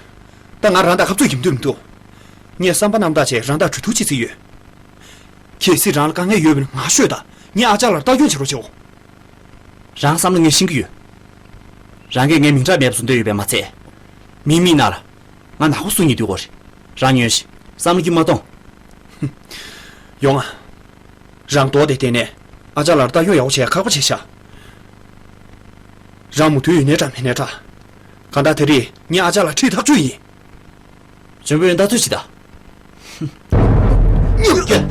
ད་ང་རང་དང་ཁ་རྩོད་རྒྱབ་འདོད་མི་འདུག་ངས་བསམ་པ་རྣམ་དག་བྱས་རང་དང་གྲོས་བསྡུར་བྱེད་རྩིས་ཡོད། གལ་སྲིད་རང་ལ་དཀའ་ངལ་ཡོད་པ་ཡིན་ན་ང་ཤོད་དང་། ངས་ཨ་ཅག་ལགས་ལ་ལྟ་སྐྱོང་བྱེད་རོགས་བྱེད་འོ། རང་བསམ་བློ་ངས་ཤེས་ཀྱི་ཡོད། རང་གིས་ངའི་མིང་གྲགས་མེད་པ་བཟོ་འདོད་ཡོད་པས་མ་ཚད། མིའི་མིག་ནང་ལ་ང་ནག་པོ་བཟོ་སྙིང་འདོད་ཀྱི་ཡོད་རེད། རང་ཉོན་ཞིག་བསམ་བློ་གིས་མ་གཏོང་། ཡོང་ང་། རང་རྡོག་དེ་བསྟན་ནས་ཨ་ཅག་ལགས་ལ་ལྟ་སྐྱོང་ཡག་པོ་བྱེད་ཡ་ཁག་པོ་བྱས་ཤག་རང་མོས་མཐུན་ཡོད་ནའི་འདྲ་མེད་ནའི་འདྲ། གང་ལྟར་དེ་རིང་ངས་ཨ་ཅག་ལགས་ཁྲིད་ཐག་གཅོད་ཡིན། འཇོན་པོ་ཡོད་ན་ལྟ་ཚུལ་ཅིག་ད། ཐུགས་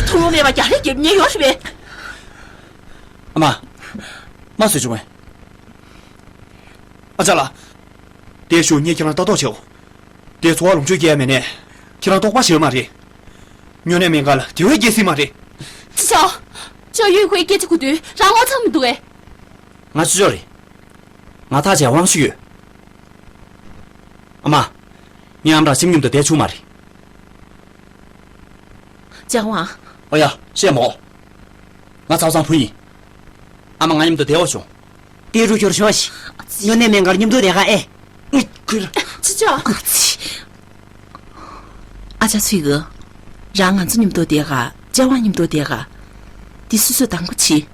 སློང་མེད་པ་རྒྱག་རེས་རྒྱབ་ཉེན་ཡོད་རེད་པས། ཨ་མ། མ་བཟོས་བྱུང་བས། ཨ་ཅག་ལགས། བསྡད་ཤོག་ངས་ཁྱེད་རང་ལ་ལྟ་རྟོག་བྱེད་འོ། དེ་ཚོར་བ་ལོངས་སྤྱོད་སྐྱེལ་ཡ་མེད་ནས། ཁྱེད་རང་རྟོགས་པ་ཞན་མ་རེད། སྨྱོ་ནད་སྨན་ཁང་ལ་དེ་བས་སྐྱེལ་སྲིད་མ་རེད། ཅི་ཆོག་ཅོ་ཡུས་ཧུའེ་སྐད་ཆ་གོ་དུས་རང་ངོ་ཚ་མི་འདུག་གས། ང་ཅོ་ཅོ་རེད། ང་ཐག་བཅད་དབང་ཤུགས་ཡོད། ཨ་མ། ངའི་ཨམ་རང་ཁྱིམ་མཉམ་དུ་བསྡད་ཆོག་མ་རེད། ལྕགས་དབང་། ཨོ་ཡ། བཤད་མོ། ང་ཚ་བ་ཚང་བུ་ཡིན། ཨ་མ་ང་མཉམ་དུ་བསྡད་འོ་བྱུང་། དེ་རུ་ཁྱོར་ཤོག་ཤི། སྨྱོ་ནད་སྨན་ཁང་མཉམ་དུ་བསྡད་ག་ཨེ། ཁུར། ཅི་ཅོ། ཨ་ཅག་ཚུལ་གི། རང་ང་ཚོ་མཉམ་དུ་བསྡད་ག་ལྕགས་དབང་མཉམ་དུ་བསྡད་ག་འདི་སོ་སོས་དང་པོ་བྱེད།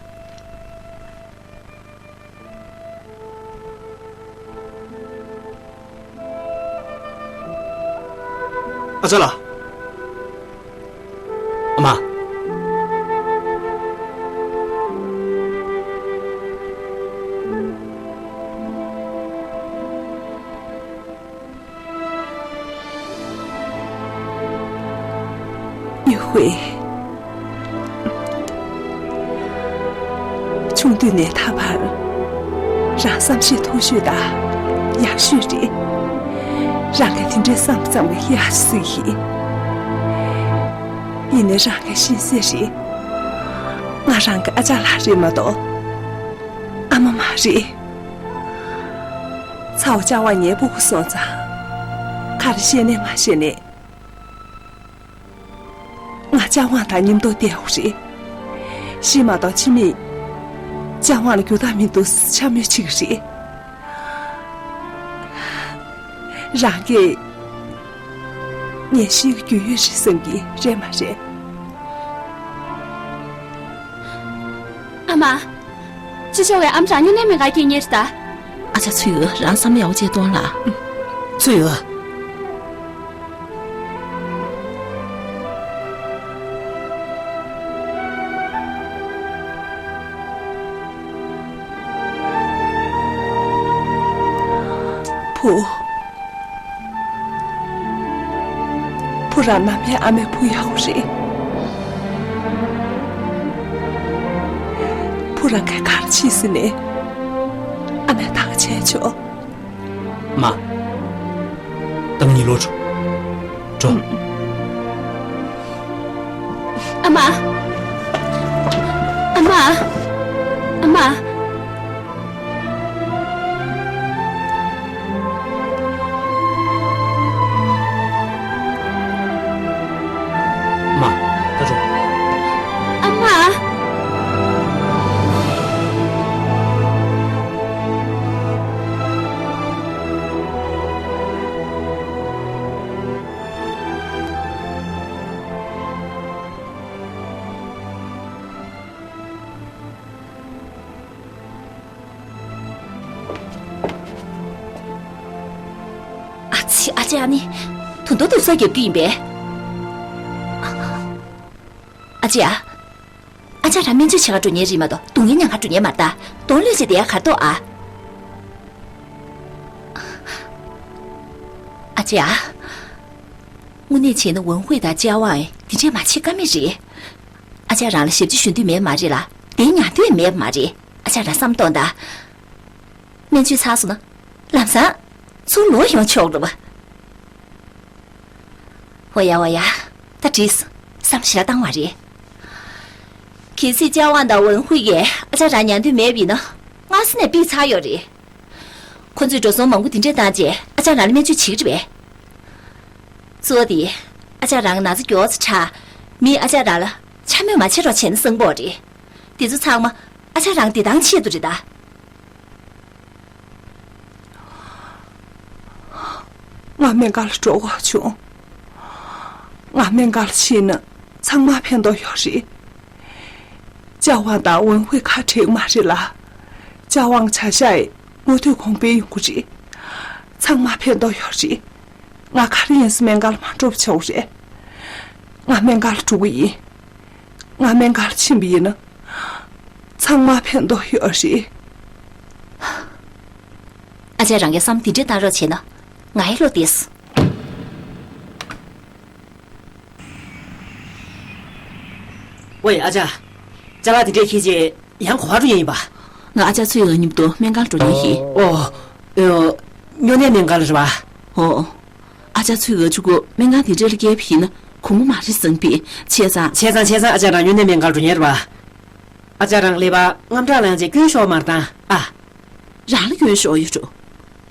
ཨ་ཅག་ལགས། ཨ་མ། ཡུས་ཧུའེ། ཆུང་དུས་ནས་ད་བར་རང་བསམ་ཤེས་མཐོ་ཤོས་དང་ཡག་ཤོས་རེད། རང་གིས་དེ་འདྲའི་བསམ་བསམ་གི་ཡ་ཞིག་ཡིན། ཡིན་ནའི་རང་གིས་ཤེས་གསལ་རེད། ང་རང་གི་ཨ་ཅག་ལགས་རེད་མ་གཏོགས། ཨ་མ་མ་རེད། ཚ་བོ་ལྕགས་དབང་ངའི་སྤུ་གུ་སོང་ཙང་། ག་རེ་བཤད་ནའི་མ་བཤད་ནའི། ང་ལྕགས་དབང་དང་མཉམ་དུ་བསྡད་ཡོད་རེད། ཤི་མ་གཏོགས་ཕྱི་མིག་ལྕགས་དབང་ལ་འགྱུར་ཐབས་མི་འདུག་འཕྱ་སྨོད་བྱེད་ཀྱི་རེད། རང་གིས་ངས་ཤི་རྒྱུ་ཡོད་རེད་བསམ་གྱི་རེད་མ་རེད། ཨ་མ། ཅི་ཤོག་བས་ཨམ་ཅག་སྨྱོ་ནད་མེད་ག་སྐྱེ་ཉེར་ད། ཨ་ཅག་ཚུལ་འོད། རང་བསམ་བློ་ཡག་པོ་བྱས་གཏོང་ལ། ཚུལ་འོད། བུ། བུ་རང་ནམ་ཡང་ཨ་མའི་བུ་ཡག་པོ་རེད། བུ་རང་གིས་ག་རེ་བྱེད་ཟིན་ནས་ཨ་མས་ཐག་བཅད་ཆོག་མ། ད་ངེད་གཉིས་ལོག་འགྲོ། འགྲོ། ཨ་མ། ཨ་མ། ཨ་མ། མ། ད་འགྲོ། ཨ་མ། ཨ་ཙི། ཨ་ཅེ། ཨ་ནི། དུང་དུ་དུར་ས་རྒྱབ་ཀྱི་ཡིན་པས། ཨ་ཅེ་ཨ། ཨ་ཅག་རང་སྨན་བཅོས་བྱེད་ག་འགྲོ་མཁན་རེད་མ་གཏོགས་སྡུག་བསྔལ་མྱང་ག་འགྲོ་མཁན་མ་རེད་ད། གདོང་ལོག་བྱས་བསྡད་ཡ་ག་རེ་འདུག་ཨ། ཨ་ཅེ་ཨ། དངོས་གནས་བྱས་ན་ཝུན་ཧུའེ་དང་ཅཱ་ཝང་འདི་འདྲས་མ་བྱེད་ཀ་མེད་རེད། ཨ་ཅག་རང་ལ་ཞབས་ཕྱི་ཞུ་འདོད་མེད་མ་རེད་ལ། དེ་ཉར་འདོད་མེད་མ་རེད། ཨ་ཅག་རང་བསམ་གཏོང་དང་། སྨན་བཅོས་ཚར་སོང་ན། ལམ་སང་། ཚུར་ལོག་ཡོང་ཆོག་རེད་པ། འོ་ཡ་འོ་ཡ། ད་འགྲིག་སོང་། བསམ་ཞེ་དྲག་བཏང་བ་རེད། གལ་སྲིད་ཅཱ་ཝང་དང་ཝུན་ཧུའེ་ཡིས་ཨ་ཅག་རང་ཉར་འདོད་མེད་པ་ཡིན་ན། སྔ་ས་ནས་ཕུད་ཚར་ཡོད་རེད། ཁོ་ཚོས་འགྲོ་སོང་མང་པོ་དེ་འདྲས་བཏང་རྗེས་ཨ་ཅག་རང་ལ་སྨན་བཅོས་བྱེད་ཀྱི་རེད་པས། གཙོ་བོ་དེ། ཨ་ཅག་རང་གི་ན་ཚ་མགྱོགས་ཙམ་དྲག་མིས་ཨ་ཅག་རང་ལ་འཕྱ་སྨོད་མ་བྱེད་རོགས་བྱས་ན་བཟང་པོ་རེད། དེ་ཚོ་ཚང་མ་ཨ་ཅག་རང་བདེ་ཐང་ཆེད་དུ་རེད་ད། ང་སྨན་ཁང་ལ་འགྲོ་དགོས་བྱུང་། ང་སྨན་ཁང་ལ་ཕྱིན་ན་ཚང་མ་ཕན་ཐོགས་ཡོད་རེད། ཅཱ་ཝང་དང་ཝུན་ཧུའེ་ཁ་བྲལ་གི་མ་རེད་ལ། ཅཱ་ཝང་བྱ་གཞག་གི་མུ་མཐུད་གོང་འཕེལ་ཡོང་གི་རེད། ཚང་མ་ཕན་ཐོགས་ཡོད་རེད། ང་ག་རེ་ཡིན་ཟེར་སྨན་ཁང་ལ་མ་འགྲོ་བ་བྱས་པ་རེད། ང་སྨན་ཁང་ལ་འགྲོ་གི་ཡིན། ང་སྨན་ཁང་ལ་ཕྱིན་པ་ཡིན་ན། ཚང་མ་ཕན་ཐོགས་ཡོད་རེད། ཨ་ཅག་རང་གིས་བསམ་དེ་འདྲས་བཏང་རོགས་བྱས་ན། ང་ཡི་བློ་བདེ་སོང་། ཝེ། ཨ་ཅག་ཅ་ལག་དེ་འདྲས་འཁྱེར་རྗེས་ཡང་ག་པར་འགྲོ་ཡས་ཡིན་པ། ང་ཨ་ཅག་ཚུལ་འོད་མཉམ་དུ་སྨན་ཁང་ལ་འགྲོ་མཁན་ཡིན། ཨོ། ཨོ། སྨྱོ་ནད་སྨན་ཁང་ལ་རེད་པ། ཨོ། ཨ་ཅག་ཚུལ་འོད་ཕྲུ་གུ་སྨན་ཁང་དེ་འདྲས་ལ་བསྐྱལ་བ་ཡིན་ན་དགོངས་པ་མ་རེད་བསམ་པས། བྱས་ཙང་། བྱས་ཙང་བྱས་ཙང་ཨ་ཅག་རང་སྨྱོ་ནད་སྨན་ཁང་ལ་འགྲོ་མཁན་རེད་པ། ཨ་ཅག་རང་ཀླད་པ་དངངས་སྐྲག་ལངས་རྗེས་སྐྱོན་ཤོར་མ་རེད་ད། ཨ། རང་ལ་སྐྱོན་ཤོར་ཡོད་འགྲོ།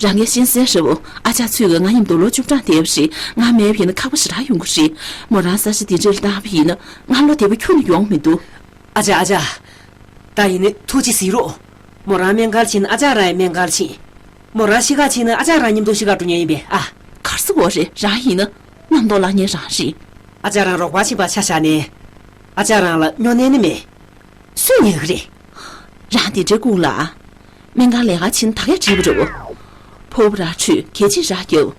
རང་གིས་ཤེས་གསལ་རེད་པ། ཨ་ཅག་ཚུལ་འོད་ང་མཉམ་དུ་ལོ་བཅུ་གྲངས་བསྡད་པ་རེད། ང་མེད་པ་ཡིན་ན་ཁག་པོ་ཞེ་དྲག་ཡོང་གི་རེད། མོ་རང་ས་ཆ་འདི་འདྲ་ལ་བཏང་བ་ཡིན་ན་ང་བློ་བདེ་པོ་ཁྱོན་ནས་ཡོང་མི་འདུག་ཨ་ཅག་ཨ་ཅག་ད་ཡིན་ནའི་ཐུགས་རྗེ་གཟིགས་རོགས། མོ་རང་སྨན་ཁང་ལ་ཕྱིན་ན་ཨ་ཅག་རང་ཡང་སྨན་ཁང་ལ་ཕྱིན། མོ་རང་ཤི་ཁར་ཕྱིན་ན་ཨ་ཅག་རང་མཉམ་དུ་ཤི་ཁར་འགྲོ་མཁན་ཡིན་པས། ཨ། ག་རེ་ཟེར་གྱི་ཡོད་རེད། རང་ཡིན་ན་རྣམ་རྟོག་ལངས་མཁན་རང་རེད། ཨ་ཅག་རང་རོགས་པ་བྱེད་པ་ཆ་བཞག་ནས། ཨ་ཅག་རང་ལ་སྨྱོ་ནད་ནི་མེད། སུས་ཉན་གི་རེད། རང་དེ་འདྲའི་སྐུ་ལ། སྨན་ཁང་ལས་ཀ་བྱེད་ན་ད་གས་འགྲིག་པ་རེད་པ། ཕོར་པ་རག་འཁྲུད། གད་ཕྱིས་རག་རྒྱབ།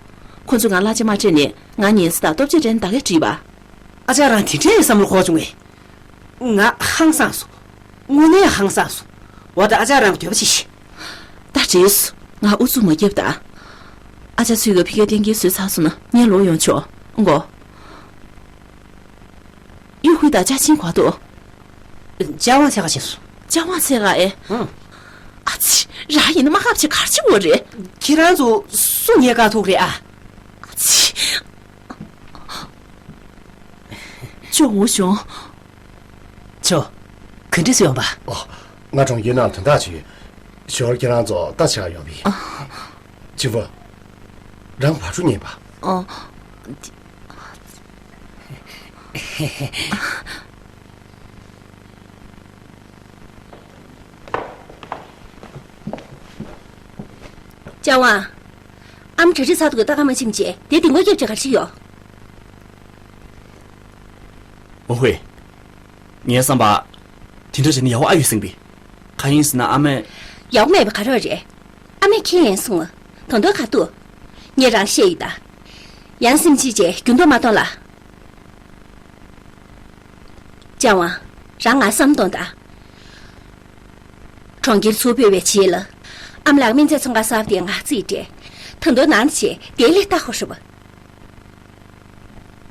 ཁོ་ཚོས་ང་གླ་ཆ་མ་སྤྲད་ནའི་ང་ཉལ་ས་དང་ལྟོ་ཆས་སྤྲད་ན་ད་གས་འགྲིག་པ། ཨ་ཅག་རང་དེ་འདྲའི་བསམ་བློ་འཁོར་བྱུང་ངས། ང་ཧང་སངས་སོང་། དངོས་གནས་ཧང་སངས་སོང་། འོ་ད་ཨ་ཅག་རང་གི་འདོད་པ་བྱེད་ཤིག་ད་འགྲིག་སོང་། ང་ཨུ་ཚུགས་མ་རྒྱབ་ད། ཨ་ཅག་ཚུལ་འོད་ཕ་གིར་གཏན་འཁེལ་བཟོས་ཚར་སོང་ན་ངས་ལོག་ཡོང་ཆོག་གོ། ཡུ་ཧུའེ་དང་ཅཱ་ཆིན་ག་པར་འདུག་ཅཱ་ཝང་འཚོལ་ག་ཕྱིན་སོང་། ཅཱ་ཝང་འཚོལ་ག་ཨེ། ཨང་། ཨ་ཙི། རང་ཡིན་ན་དམག་འཁྲུག་ཆེད་ག་རེ་བྱེད་དགོས་རེད། ཁྱེད་རང་ཚོ་སུ་ངའི་དཀའ་ཐུག་རེད་ཨ། ཅོ་ཝུ་ཞུང་། ཅོ། ག་འདྲས་སུ་ཡོང་པ། ཨོ། ང་གྲོང་ཁྱེར་ནང་དོན་དག་ཅིག་ཡོད། ཞོར་ཁྱེད་རང་ཚོ་ལྟ་བྱ་ཡོང་བ་ཡིན། ཨ། ཅི་བ། རང་བ་ཕྲུག་ཉན་པ། ཨོ། ཅང་ཝང་། ཨ་མ་གྲ་སྒྲིག་ཚར་འདུག་གས། ད་ག་མ་ཕྱིན་བྱས་དེ་ལྡིང་པ་རྒྱབ་བྱས་ག་རེ་བྱེད་ཡོང་། ཝུ་ཧུའེ། ངའི་བསམ་པ། དེ་འདྲ་བྱས་ན་ཡག་པོ་ཨ་ཡོད་སེམས་པས། གང་ཡིན་ཟེར་ན་ཨ་མས། ཡག་པོ་མེད་པ་ག་རེ་རེད། ཨ་མས་ཁྱེད་ཡིན་གསུང་ང་། ད་དུང་ག་འདུག་ངས་རང་བཤད་ཡིན་ད། ཡང་སེམས་སྐྱིད་བྱས་འགྱུར་ལྡོག་མ་གཏོང་ལ། ཅང་ཝང་། རང་ང་བསམ་གཏོང་དང་། གྲོང་ཁྱེར་ཚུར་ཕེབས་པའི་རྗེས་ལ། ཨ་མ་ལགས་སྨན་རྫས་ཚོང་ཁང་གསར་པ་དེ་ང་རྩིས་སྤྲད། ད་དུང་ནང་ནས་བྱས་དེ་ལས་ལྟ་དགོས་རེད་པ།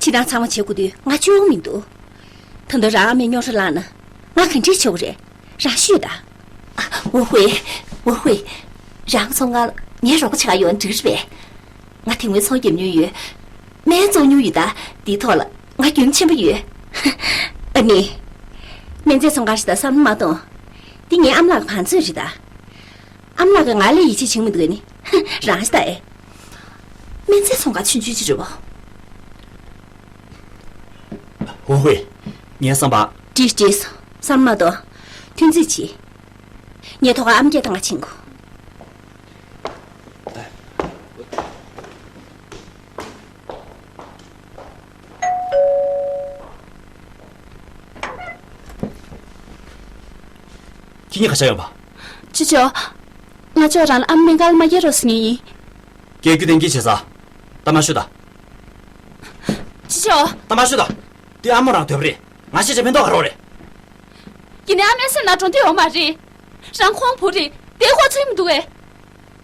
ཕྱི་ནང་ཚང་མ་བྱེད་དགོས་དུས་ང་གཅིག་པོ་མི་འདུག་ད་དུང་རང་ཨ་མས་རྙོག་དྲ་བསླངས་ན་ང་ག་འདྲས་བྱེད་དགོས་རེད། རང་ཤོད་དང་། ཝུ་ཧུའེ། ཝུ་ཧུའེ། རང་ཚོང་ཁང་ལ་ངའི་རོགས་པ་བྱེད་ག་ཡོང་འགྲིག་རེད་པས། ང་དེ་སྔོན་ཚོང་བརྒྱབ་མྱོང་ཡོད། སྨན་བཙོང་མྱོང་ཡོད་ད། འདིའི་ཐོག་ལ་ང་རྒྱུས་ཆེན་པོ་ཡོད། ཨ་ནི། སྨན་རྫས་ཚོང་ཁང་ཞིག་དང་བསམ་བློ་མ་གཏོང་། འདི་ངའི་ཨ་མ་ལགས་ཀྱི་བང་མཛོད་རེད་ད། ཨ་མ་ལགས་ཀྱིས་ང་ལ་ཡིད་ཆེས་བྱེད་མི་འདུག་ཨ་ནི། རང་ཞིག་ད་ཨེ། སྨན་རྫས་ཚོང་ཁང་ཆུང་ཆུང་ཅིག་རེད་པ། ཝུ་ཧུའེ། ངའི་བསམ་པ། འགྲིག་འགྲིག་བསམ་བློ་མ་གཏོང་། ཐུགས་རྗེ་ཆེ། ངས་ཐོག་ཁར་ཨ་མ་སྐད་བཏང་ག་ཕྱིན་དགོས། ཁྱེད་གཉིས་ག་བྱས་ཡོང་པ། ཅོ་ཅོ། ང་ཅོ་རང་ལ་ཨ་མ་སྨན་ཁང་ལ་མ་སྐྱེལ་རོགས་ཟེར་མཁན་ཡིན། སྐྱེལ་རྒྱུ་གཏན་འཁེལ་བྱས་ཚར། ད་མ་ཤོད་ད། ཅོ་ཅོ། ད་མ་ཤོད་ད། དེ་ཨ་མ་རང་འདོད་པ་རེད། ང་ཤེས་བྱས་ཕན་ཐོགས་ག་རེ་རེད། ཡིན་ནའི་ཨ་མའི་སེམས་ནང་འགྲོ་འདོད་ཡོད་མ་རེད། རང་ཁོང་བུ་རེད། དེ་ཁོ་ཚོས་མི་འདུག་གས།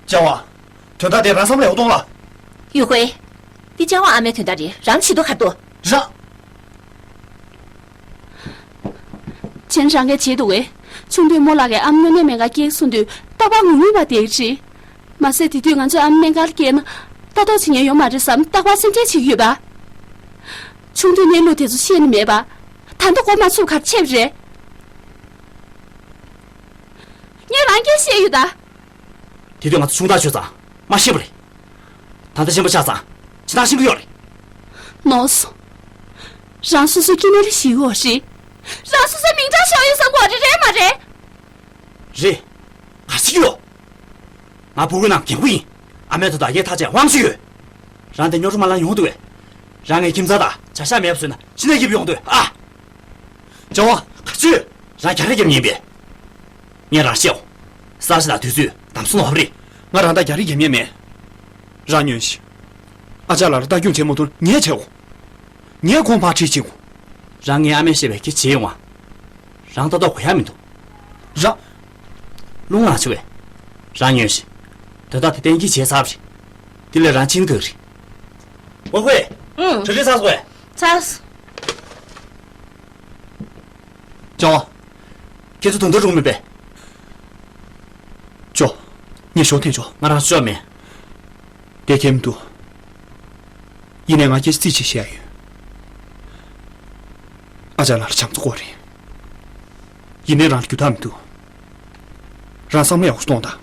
ཅང་ཝང་། དོན་དག་དེ་རང་བསམ་བློ་ཡག་པོ་གཏོང་ལ། ཝུ་ཧུའེ། འདི་ཅང་ཝང་ཨ་མའི་དོན་དག་རེད། རང་བྱེད་དོ་ག་འདུག་རང་། གཞན་རང་གིས་བྱེད་འདུག་གས། ཆུང་དུས་རྨོ་ལགས་ཀྱིས་ཨ་མ་སྨྱོ་ནད་སྨན་ཁང་སྐྱེལ་གསུངས་དུས་རྟག་པར་ངུ་ངུ་བ་དེ་རེད། མ་ཟད་དེ་དུས་ང་ཚོས་ཨ་མ་སྨན་ཁང་ལ་སྐྱེལ་ན་ལྟ་རྟོག་བྱེད་མཁན་ཡོད་མ་རེད་བསམ་རྟག་པར་སེམས་ཁྲལ་བྱེད་ཀྱི་ཡོད་པ། ཆུང་དུས་གནས་ལུགས་དེ་ཚོ་ཤེས་ནི་མེད་པ། ད་ལྟ་གོ་མ་ཚུགས་ག་རེ་བྱས་པ་རེད། ངས་རང་སྐད་བཤད་ཡོད་ད། དེ་དུས་ང་ཚོ་ཆུང་ཐག་ཆོད་ཙང་མ་ཤེས་པ་རེད། ད་ལྟ་ཤེས་པ་ཆགས་ཙང་ཇི་ལྟར་ཤེས་ཀྱི་ཡོད་རེད། ནོར་སོང་། རང་སོ་སོའི་སྐྱེ་གནས་ལ་ཞིག་ཡོད་རེད། རང་སོ་སོའི་མིང་གྲགས་ཤོར་ཡོད་བསམ་གྱི་ཡོད་རེད། རེད་མ་རེད། རེད། ག་རེ་བྱེད་ཀྱི་ཡོད། ང་ཕྲུ་གུའི་ནང་རྒན་པོ་ཡིན། ཨ་མའི་ཐོག་ཐག་ཉེ་ཐག་བཅད་དབང་ཤེད་ཡོད། རང་དེ་རྙོག་དྲ་མ་ལངས་ཡོང་འདུག་གས། རང་ངའི་ཁྱིམ་ཚང་དང་བྱ་གཞག་མེད་པ་བཟོས་ན་ཕྱི་ནས་སྐྱིད་པོ་ཡོང་འདུག་ཨ། ཅང་ཝང་། ག་ཚོད། རང་རྒྱག་རེས་རྒྱབ་མཁན་ཡིན་པས། ངས་རང་བཤད་འོ། གསར་བརྗེ་དང་དུས་ཚོད་དམ་སྲི་ནོར་བ་རེད། ང་རང་དང་རྒྱག་རེས་རྒྱབ་མཁན་མེད། རང་ཉོན་ཞིག་ཨ་ཅག་ལགས་ལ་ལྟ་སྐྱོང་བྱེད་མ་ཐུབ་ན་ངས་བྱེད་འོ། ངས་ཁོང་ཕར་ཁྲིད་ཕྱིན་གོ། རང་ངའི་ཨ་མས་བཤད་པའི་སྐད་བྱེད་ཡོང་ང་། རང་ལྟ་རྟོག་གོ་ཡ་མི་འདུག་རང་། རླུང་ལངས་བྱུང་བས། རང་ཉོན་ཞིག་དོན་དག་དེ་གཏན་འཁེལ་བྱས་ཚར་བ་རེད། དེ་ལས་རང་ཕྱིན་ག་རེད། ཝུ་ཧུའེ། ཨང་། གྲ་སྒྲིག་ཚར་སོང་བས། ཚར། ཅང་ཝང་། ཁྱེད་ཚོ་ད་ལྟ་རུང་མེད་པས། ཅོ། ངས་ཞོགས་འཐེན་ཆོག་ང་རང་ཤོག་མེད། དེ་ཁྱད་མི་འདུག་ཡིན་ནའི་ང་སྐད་ཆ་རྩིས་ཆེ་བཤད་ཡ་ཡོད། ཨ་ཅག་ལགས་ལ་བྱམས་བརྩེ་དགོས་རེད། ཡིན་ནའི་རང་ལ་རྒྱུ་དག་མི་འདུག་རང་བསམ་བློ་ཡག་པོ་གཏོང་དང་།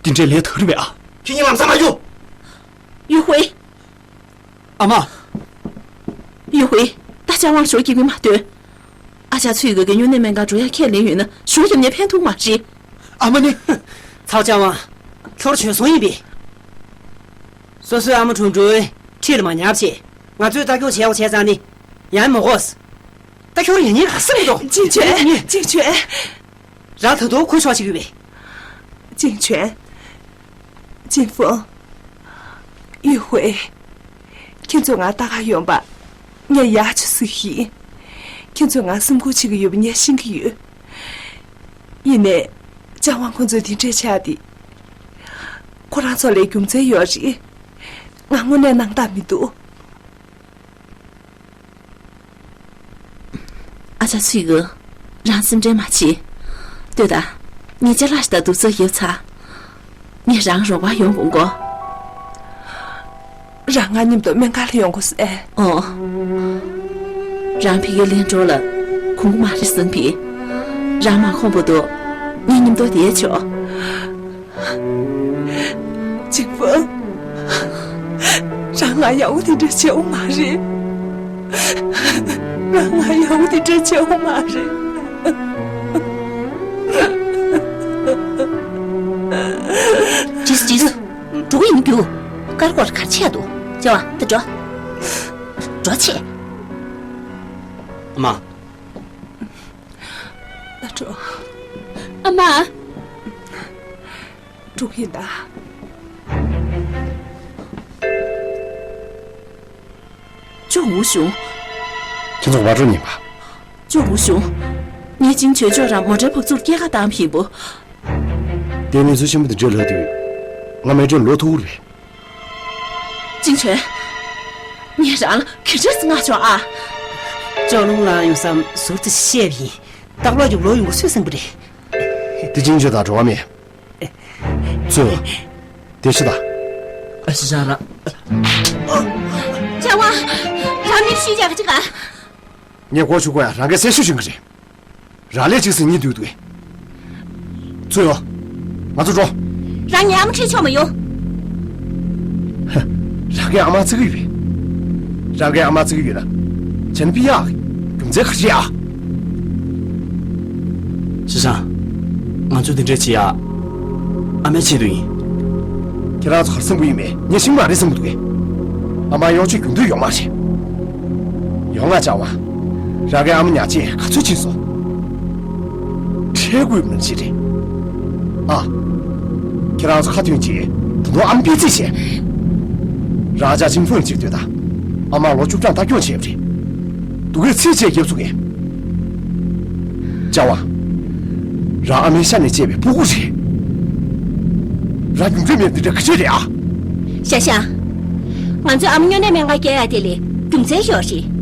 འདི་འདྲའི་ལས་ད་ག་རེ་མེད་ཨ། ཁྱེད་གཉིས་ལམ་སང་མ་རྒྱུག་ཝུ་ཧུའེ། ཨ་མ། ཝུ་ཧུའེ། ད་ཅང་ཝང་ཞོ་རྒྱག་གི་མ་སྡོད། ཨ་ཅག་ཚུའི་གི་སྨྱོ་ནད་སྨན་ཁང་འགྲོ་ཡ་ཁས་ལེན་ཡོད་ན་ཞོ་རྒྱབ་ནས་ཕན་ཐོགས་མ་རེད། ཨ་མ་ནི། ཚའོ་ཅང་ཝང་། ཁྱོད་བྱོལ་སོང་ཡིན་པས། སོ་སོའི་ཨ་མ་གྲུང་གྲུང་ཁྲིད་ལ་མ་ཉར་བྱས། ང་ཚོས་ལྟ་སྐྱོང་བྱས་འོ་བྱས་ཙང་ནི། ཡང་མི་དགོས། ད་ཁྱོད་ཡིན་ཉེན་ག་སེམས་འདུག་ཅིང་ཆོན། ཅིང་ཆོན། རང་ད་དུང་གོ་ཆོག་ཅིག་ཡོད་པས། ཅིང་ཆོན། ཅིང་ཧྥང་། ཡུས་ཧུའེ། ཁྱེད་ཚོ་ང་ལྟ་ག་ཡོང་པ། ངས་ཡག་ཆུ་སུ་ཤི། ཁྱེད་ཚོ་ང་སེམས་ཁུར་བྱེད་ཀྱི་ཡོད་པ་ངས་ཤེས་ཀྱི་ཡོད། ཡིན་ནའི། ཅང་ཝང་ཁོང་ཚོ་འདི་འདྲས་ཆགས་ཏེ། ཁོ་རང་ཚོ་ལ་རྒྱུ་མཚན་ཡོད་རེད། ང་དངོས་གནས་སྣང་དག་མི་འདུག་ཨ་ཅག་ཚུའི་གུ། རང་སེམས་ཁྲལ་མ་བྱེད། ལྟོས་དང་། ངས་ཅ་ལག་ཞིག་དང་དུག་རྫས་བརྒྱབ་ཚར། ངས་རང་རོགས་པ་ཡོང་དགོས་གོ། རང་ང་མཉམ་དུ་སྨན་ཁང་ལ་ཡོང་དགོས་ཟེར། ཨོ། རང་ཕ་གིར་ལེན་འགྲོ་ལ་ཁོང་ཁུ་མ་རེད་བསམ་པས། རང་མ་ཁོམ་བར་དུ་ངའི་མཉམ་དུ་བསྡད་ཆོག་འཇིགས་པ། རང་ང་ཡག་པོ་དེ་འདྲ་བྱེད་འོ་མ་རེད། རང་ང་ཡག་པོ་དེ་འདྲ་བྱེད་འོ་མ་རེད། ཇི་སུ་ཇི་སུ། འགྲོ་གི་ཡིན་རྒྱུ། ཀར་ཀོར་གར་ཆས་འདུག་ཅེ་བ་དེ་འགྲོ། འགྲོ་ཆེ། ཨ་མ། ད་འགྲོ། ཨ་མ། འགྲོ་གི་ཡིན་ད། ཅོག་ངུ་ཞུང་། ཁྱེད་ཚོ་བར་འགྲོ་ཉན་པ། ཅོག་ངུ་ཞུང་། ངས་ཅིང་ཆོས་ཅོག་རང་མོ་ཊའི་ཕག་ཚུར་སྐྱེལ་ཁ་བཏང་བཞིན་པོ། དེ་གནས་ཚུལ་ཆེན་པོ་དེ་འདྲ་ལྷག་དུས། ང་མེ་ཏྲོན་ལོ་ཐུག་རེད། ཅིང་ཆོས། ངས་རང་ལ་ག་འདྲས་སེ་མངགས་བྱུང་ཨ། ཅོག་ལུང་ལ་ཡོང་བསམ་ཟུར་དུ་བཤད་པ་ཡིན། སྟག་ལོག་གི་ལོ་ཡོང་གི་སུས་གསན་པ་རེད། དེ་ཅིང་ཆོས་དང་འགྲོ་བ་མེད། ཚུ། དེ་ཤི་ད། ཨ་ཤི་ཤ་ར། ཅ་བ། རང་མིར་ཤི་ཅག་ཅིག་ག་ངས་གོ་ཆུ་གོ་ཡ་རང་གའི་སེ་ཤུ་ཤུན་གི་རེད། ར་ལས་ཅིག་སི་གཉིད་དུས་དུས། ཚུ་ཡོ། ང་ཚོ་འགྲོ། རང་ངའི་ཨ་མ་ཁྲིད་ཆོག་མ་ཡོང་། ཧ། རང་གའི་ཨ་མ་བརྩི་གི་ཡོད། རང་གའི་ཨ་མ་བརྩི་གི་ཡོད་ན། བྱས་ན་པི་ཡག་རྒྱུ་མཚན་ག་རེ་ཡ། ཤི་ཤང་། ང་ཚོ་འདི་འདྲས་བྱེད་ཡ། ཨ་མའི་ཆེད་དུ་ཡིན། ཁྱེད་རང་ཚོ་གར་སེམས་པོ་ཡིན་མེད་ངས་ཤིང་མ་རེད་བསམ་གི་འདུག་གས། ཨ་མ་ཡོང་ཆེད་རྒྱུན་དུ་ཡོང་མ་རེད། ཡོང་ང་ཅག་བ། རང་གའི་ཨ་མ་ཉག་ཅེས་ག་ཚོད་ཕྱིན་སོང་། ཁྲེལ་དགོས་མིན་ཅི་རེད། ཨ། ཁྱེད་རང་ཚོ་ཁ་ཐོན་གྱིས་ད་དུང་ཨམ་པི་ཙི་བྱས། རང་ཅག་ཅིང་ཧྥུན་གཅིག་ལྟོས་དང་། ཨ་མ་ལོ་བཅུ་གྲངས་ལྟ་སྐྱོང་བྱས་པ་རེད། སྡུག་གི་ཚིག་བཅད་རྒྱབ་ཚུགས་ཀྱི། ཅ་བ། རང་ཨ་མའི་ཤ་ནས་སྐྱེས་པའི་སྤུ་གུ་རེད། རང་རྒྱུ་འབྲས་མེད་འདི་འདྲ་ག་ཚོད་རེད་ཨ། ཤ་ཤ། ང་ཚོའི་ཨ་མ་སྨྱོ་ནད་སྨན་ཁང་སྐྱེལ་ཡ་དེ་ལས་རྒྱུ་མཚན་ཡོད་རེད།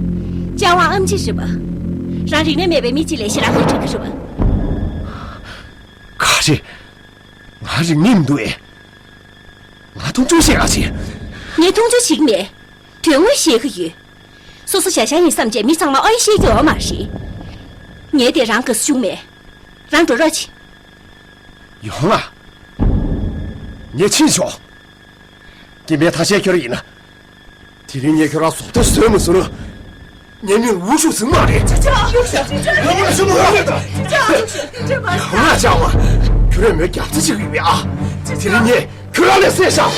ཅ་བ་ཨམ་ཆི་རེད་པ། རང་རིག་གནས་མེད་པའི་མི་གཅིག་ལས་ཞེ་དྲག་ལས་འགྲིག་གི་རེད་པ། ག་རེ། ང་རིག་གནས་མི་འདུག་ཨེ། ང་མཐོང་ཆུང་བཤད་ཨ་ཅེ། ངས་མཐོང་ཆུང་བྱེད་ཀྱི་མེད། དོན་དངོས་བཤད་ཀྱི་ཡོད། སོ་སོ་ཞ་ཞ་ཡིན་བསམ་བྱས་མི་ཚང་མ་ཨོ་ཡ་བཤད་ཀྱི་ཡོད་མ་རེད། ངས་དེ་རང་ག་སུ་བྱུང་མེད། རང་འགྲོ་རོགས་བྱེད། ཡོང་ང་། ངས་ཕྱིན་ཆོག་སྐྱེ་འཕེལ་ཐ་ཤལ་ཁྱོད་ཡིན་ན། དེ་རིང་ངས་ཁྱོད་རང་ཟོག་ཐོ་བཟོས་མི་བཟོ་ནོ། ངའི་མིང་ཝུ་ཤུ་ཟིང་མ་རེད། ཅི་ཅི་ཡོད་ཤ་ཅི་ཅི་ཡོད་ཤ་ཅི་ཅི་ཡོད་ཤ་ཅི་ཅི་ཡོད་ཤ་ཅི་ཅི་ཡོད་ཤ། ཡང་ང་ཅག་བ། ཁྱོད་རང་མོའི་རྒྱབ་རྩི་བྱེད་ཀྱི་ཡོད་པས་ཨ། དེ་རིང་ངས་ཁྱོད་རང་ལས་བསད་ཤག་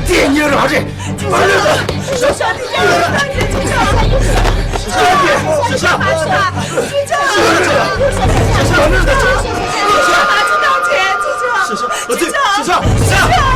དེ་ཉེ་རང་རེད། མ་ལོས་ད། ཤ་ཅི་ཅི་ཡོད་ཤ་ཅི་ཅི་ཡོད་ཤ་ཅི་ཅི་ཡོད་ཤ། ཤ་ཅི་ཅི་ཡོད་ཤ་ཅི་ཅི་ཡོད་ཤ།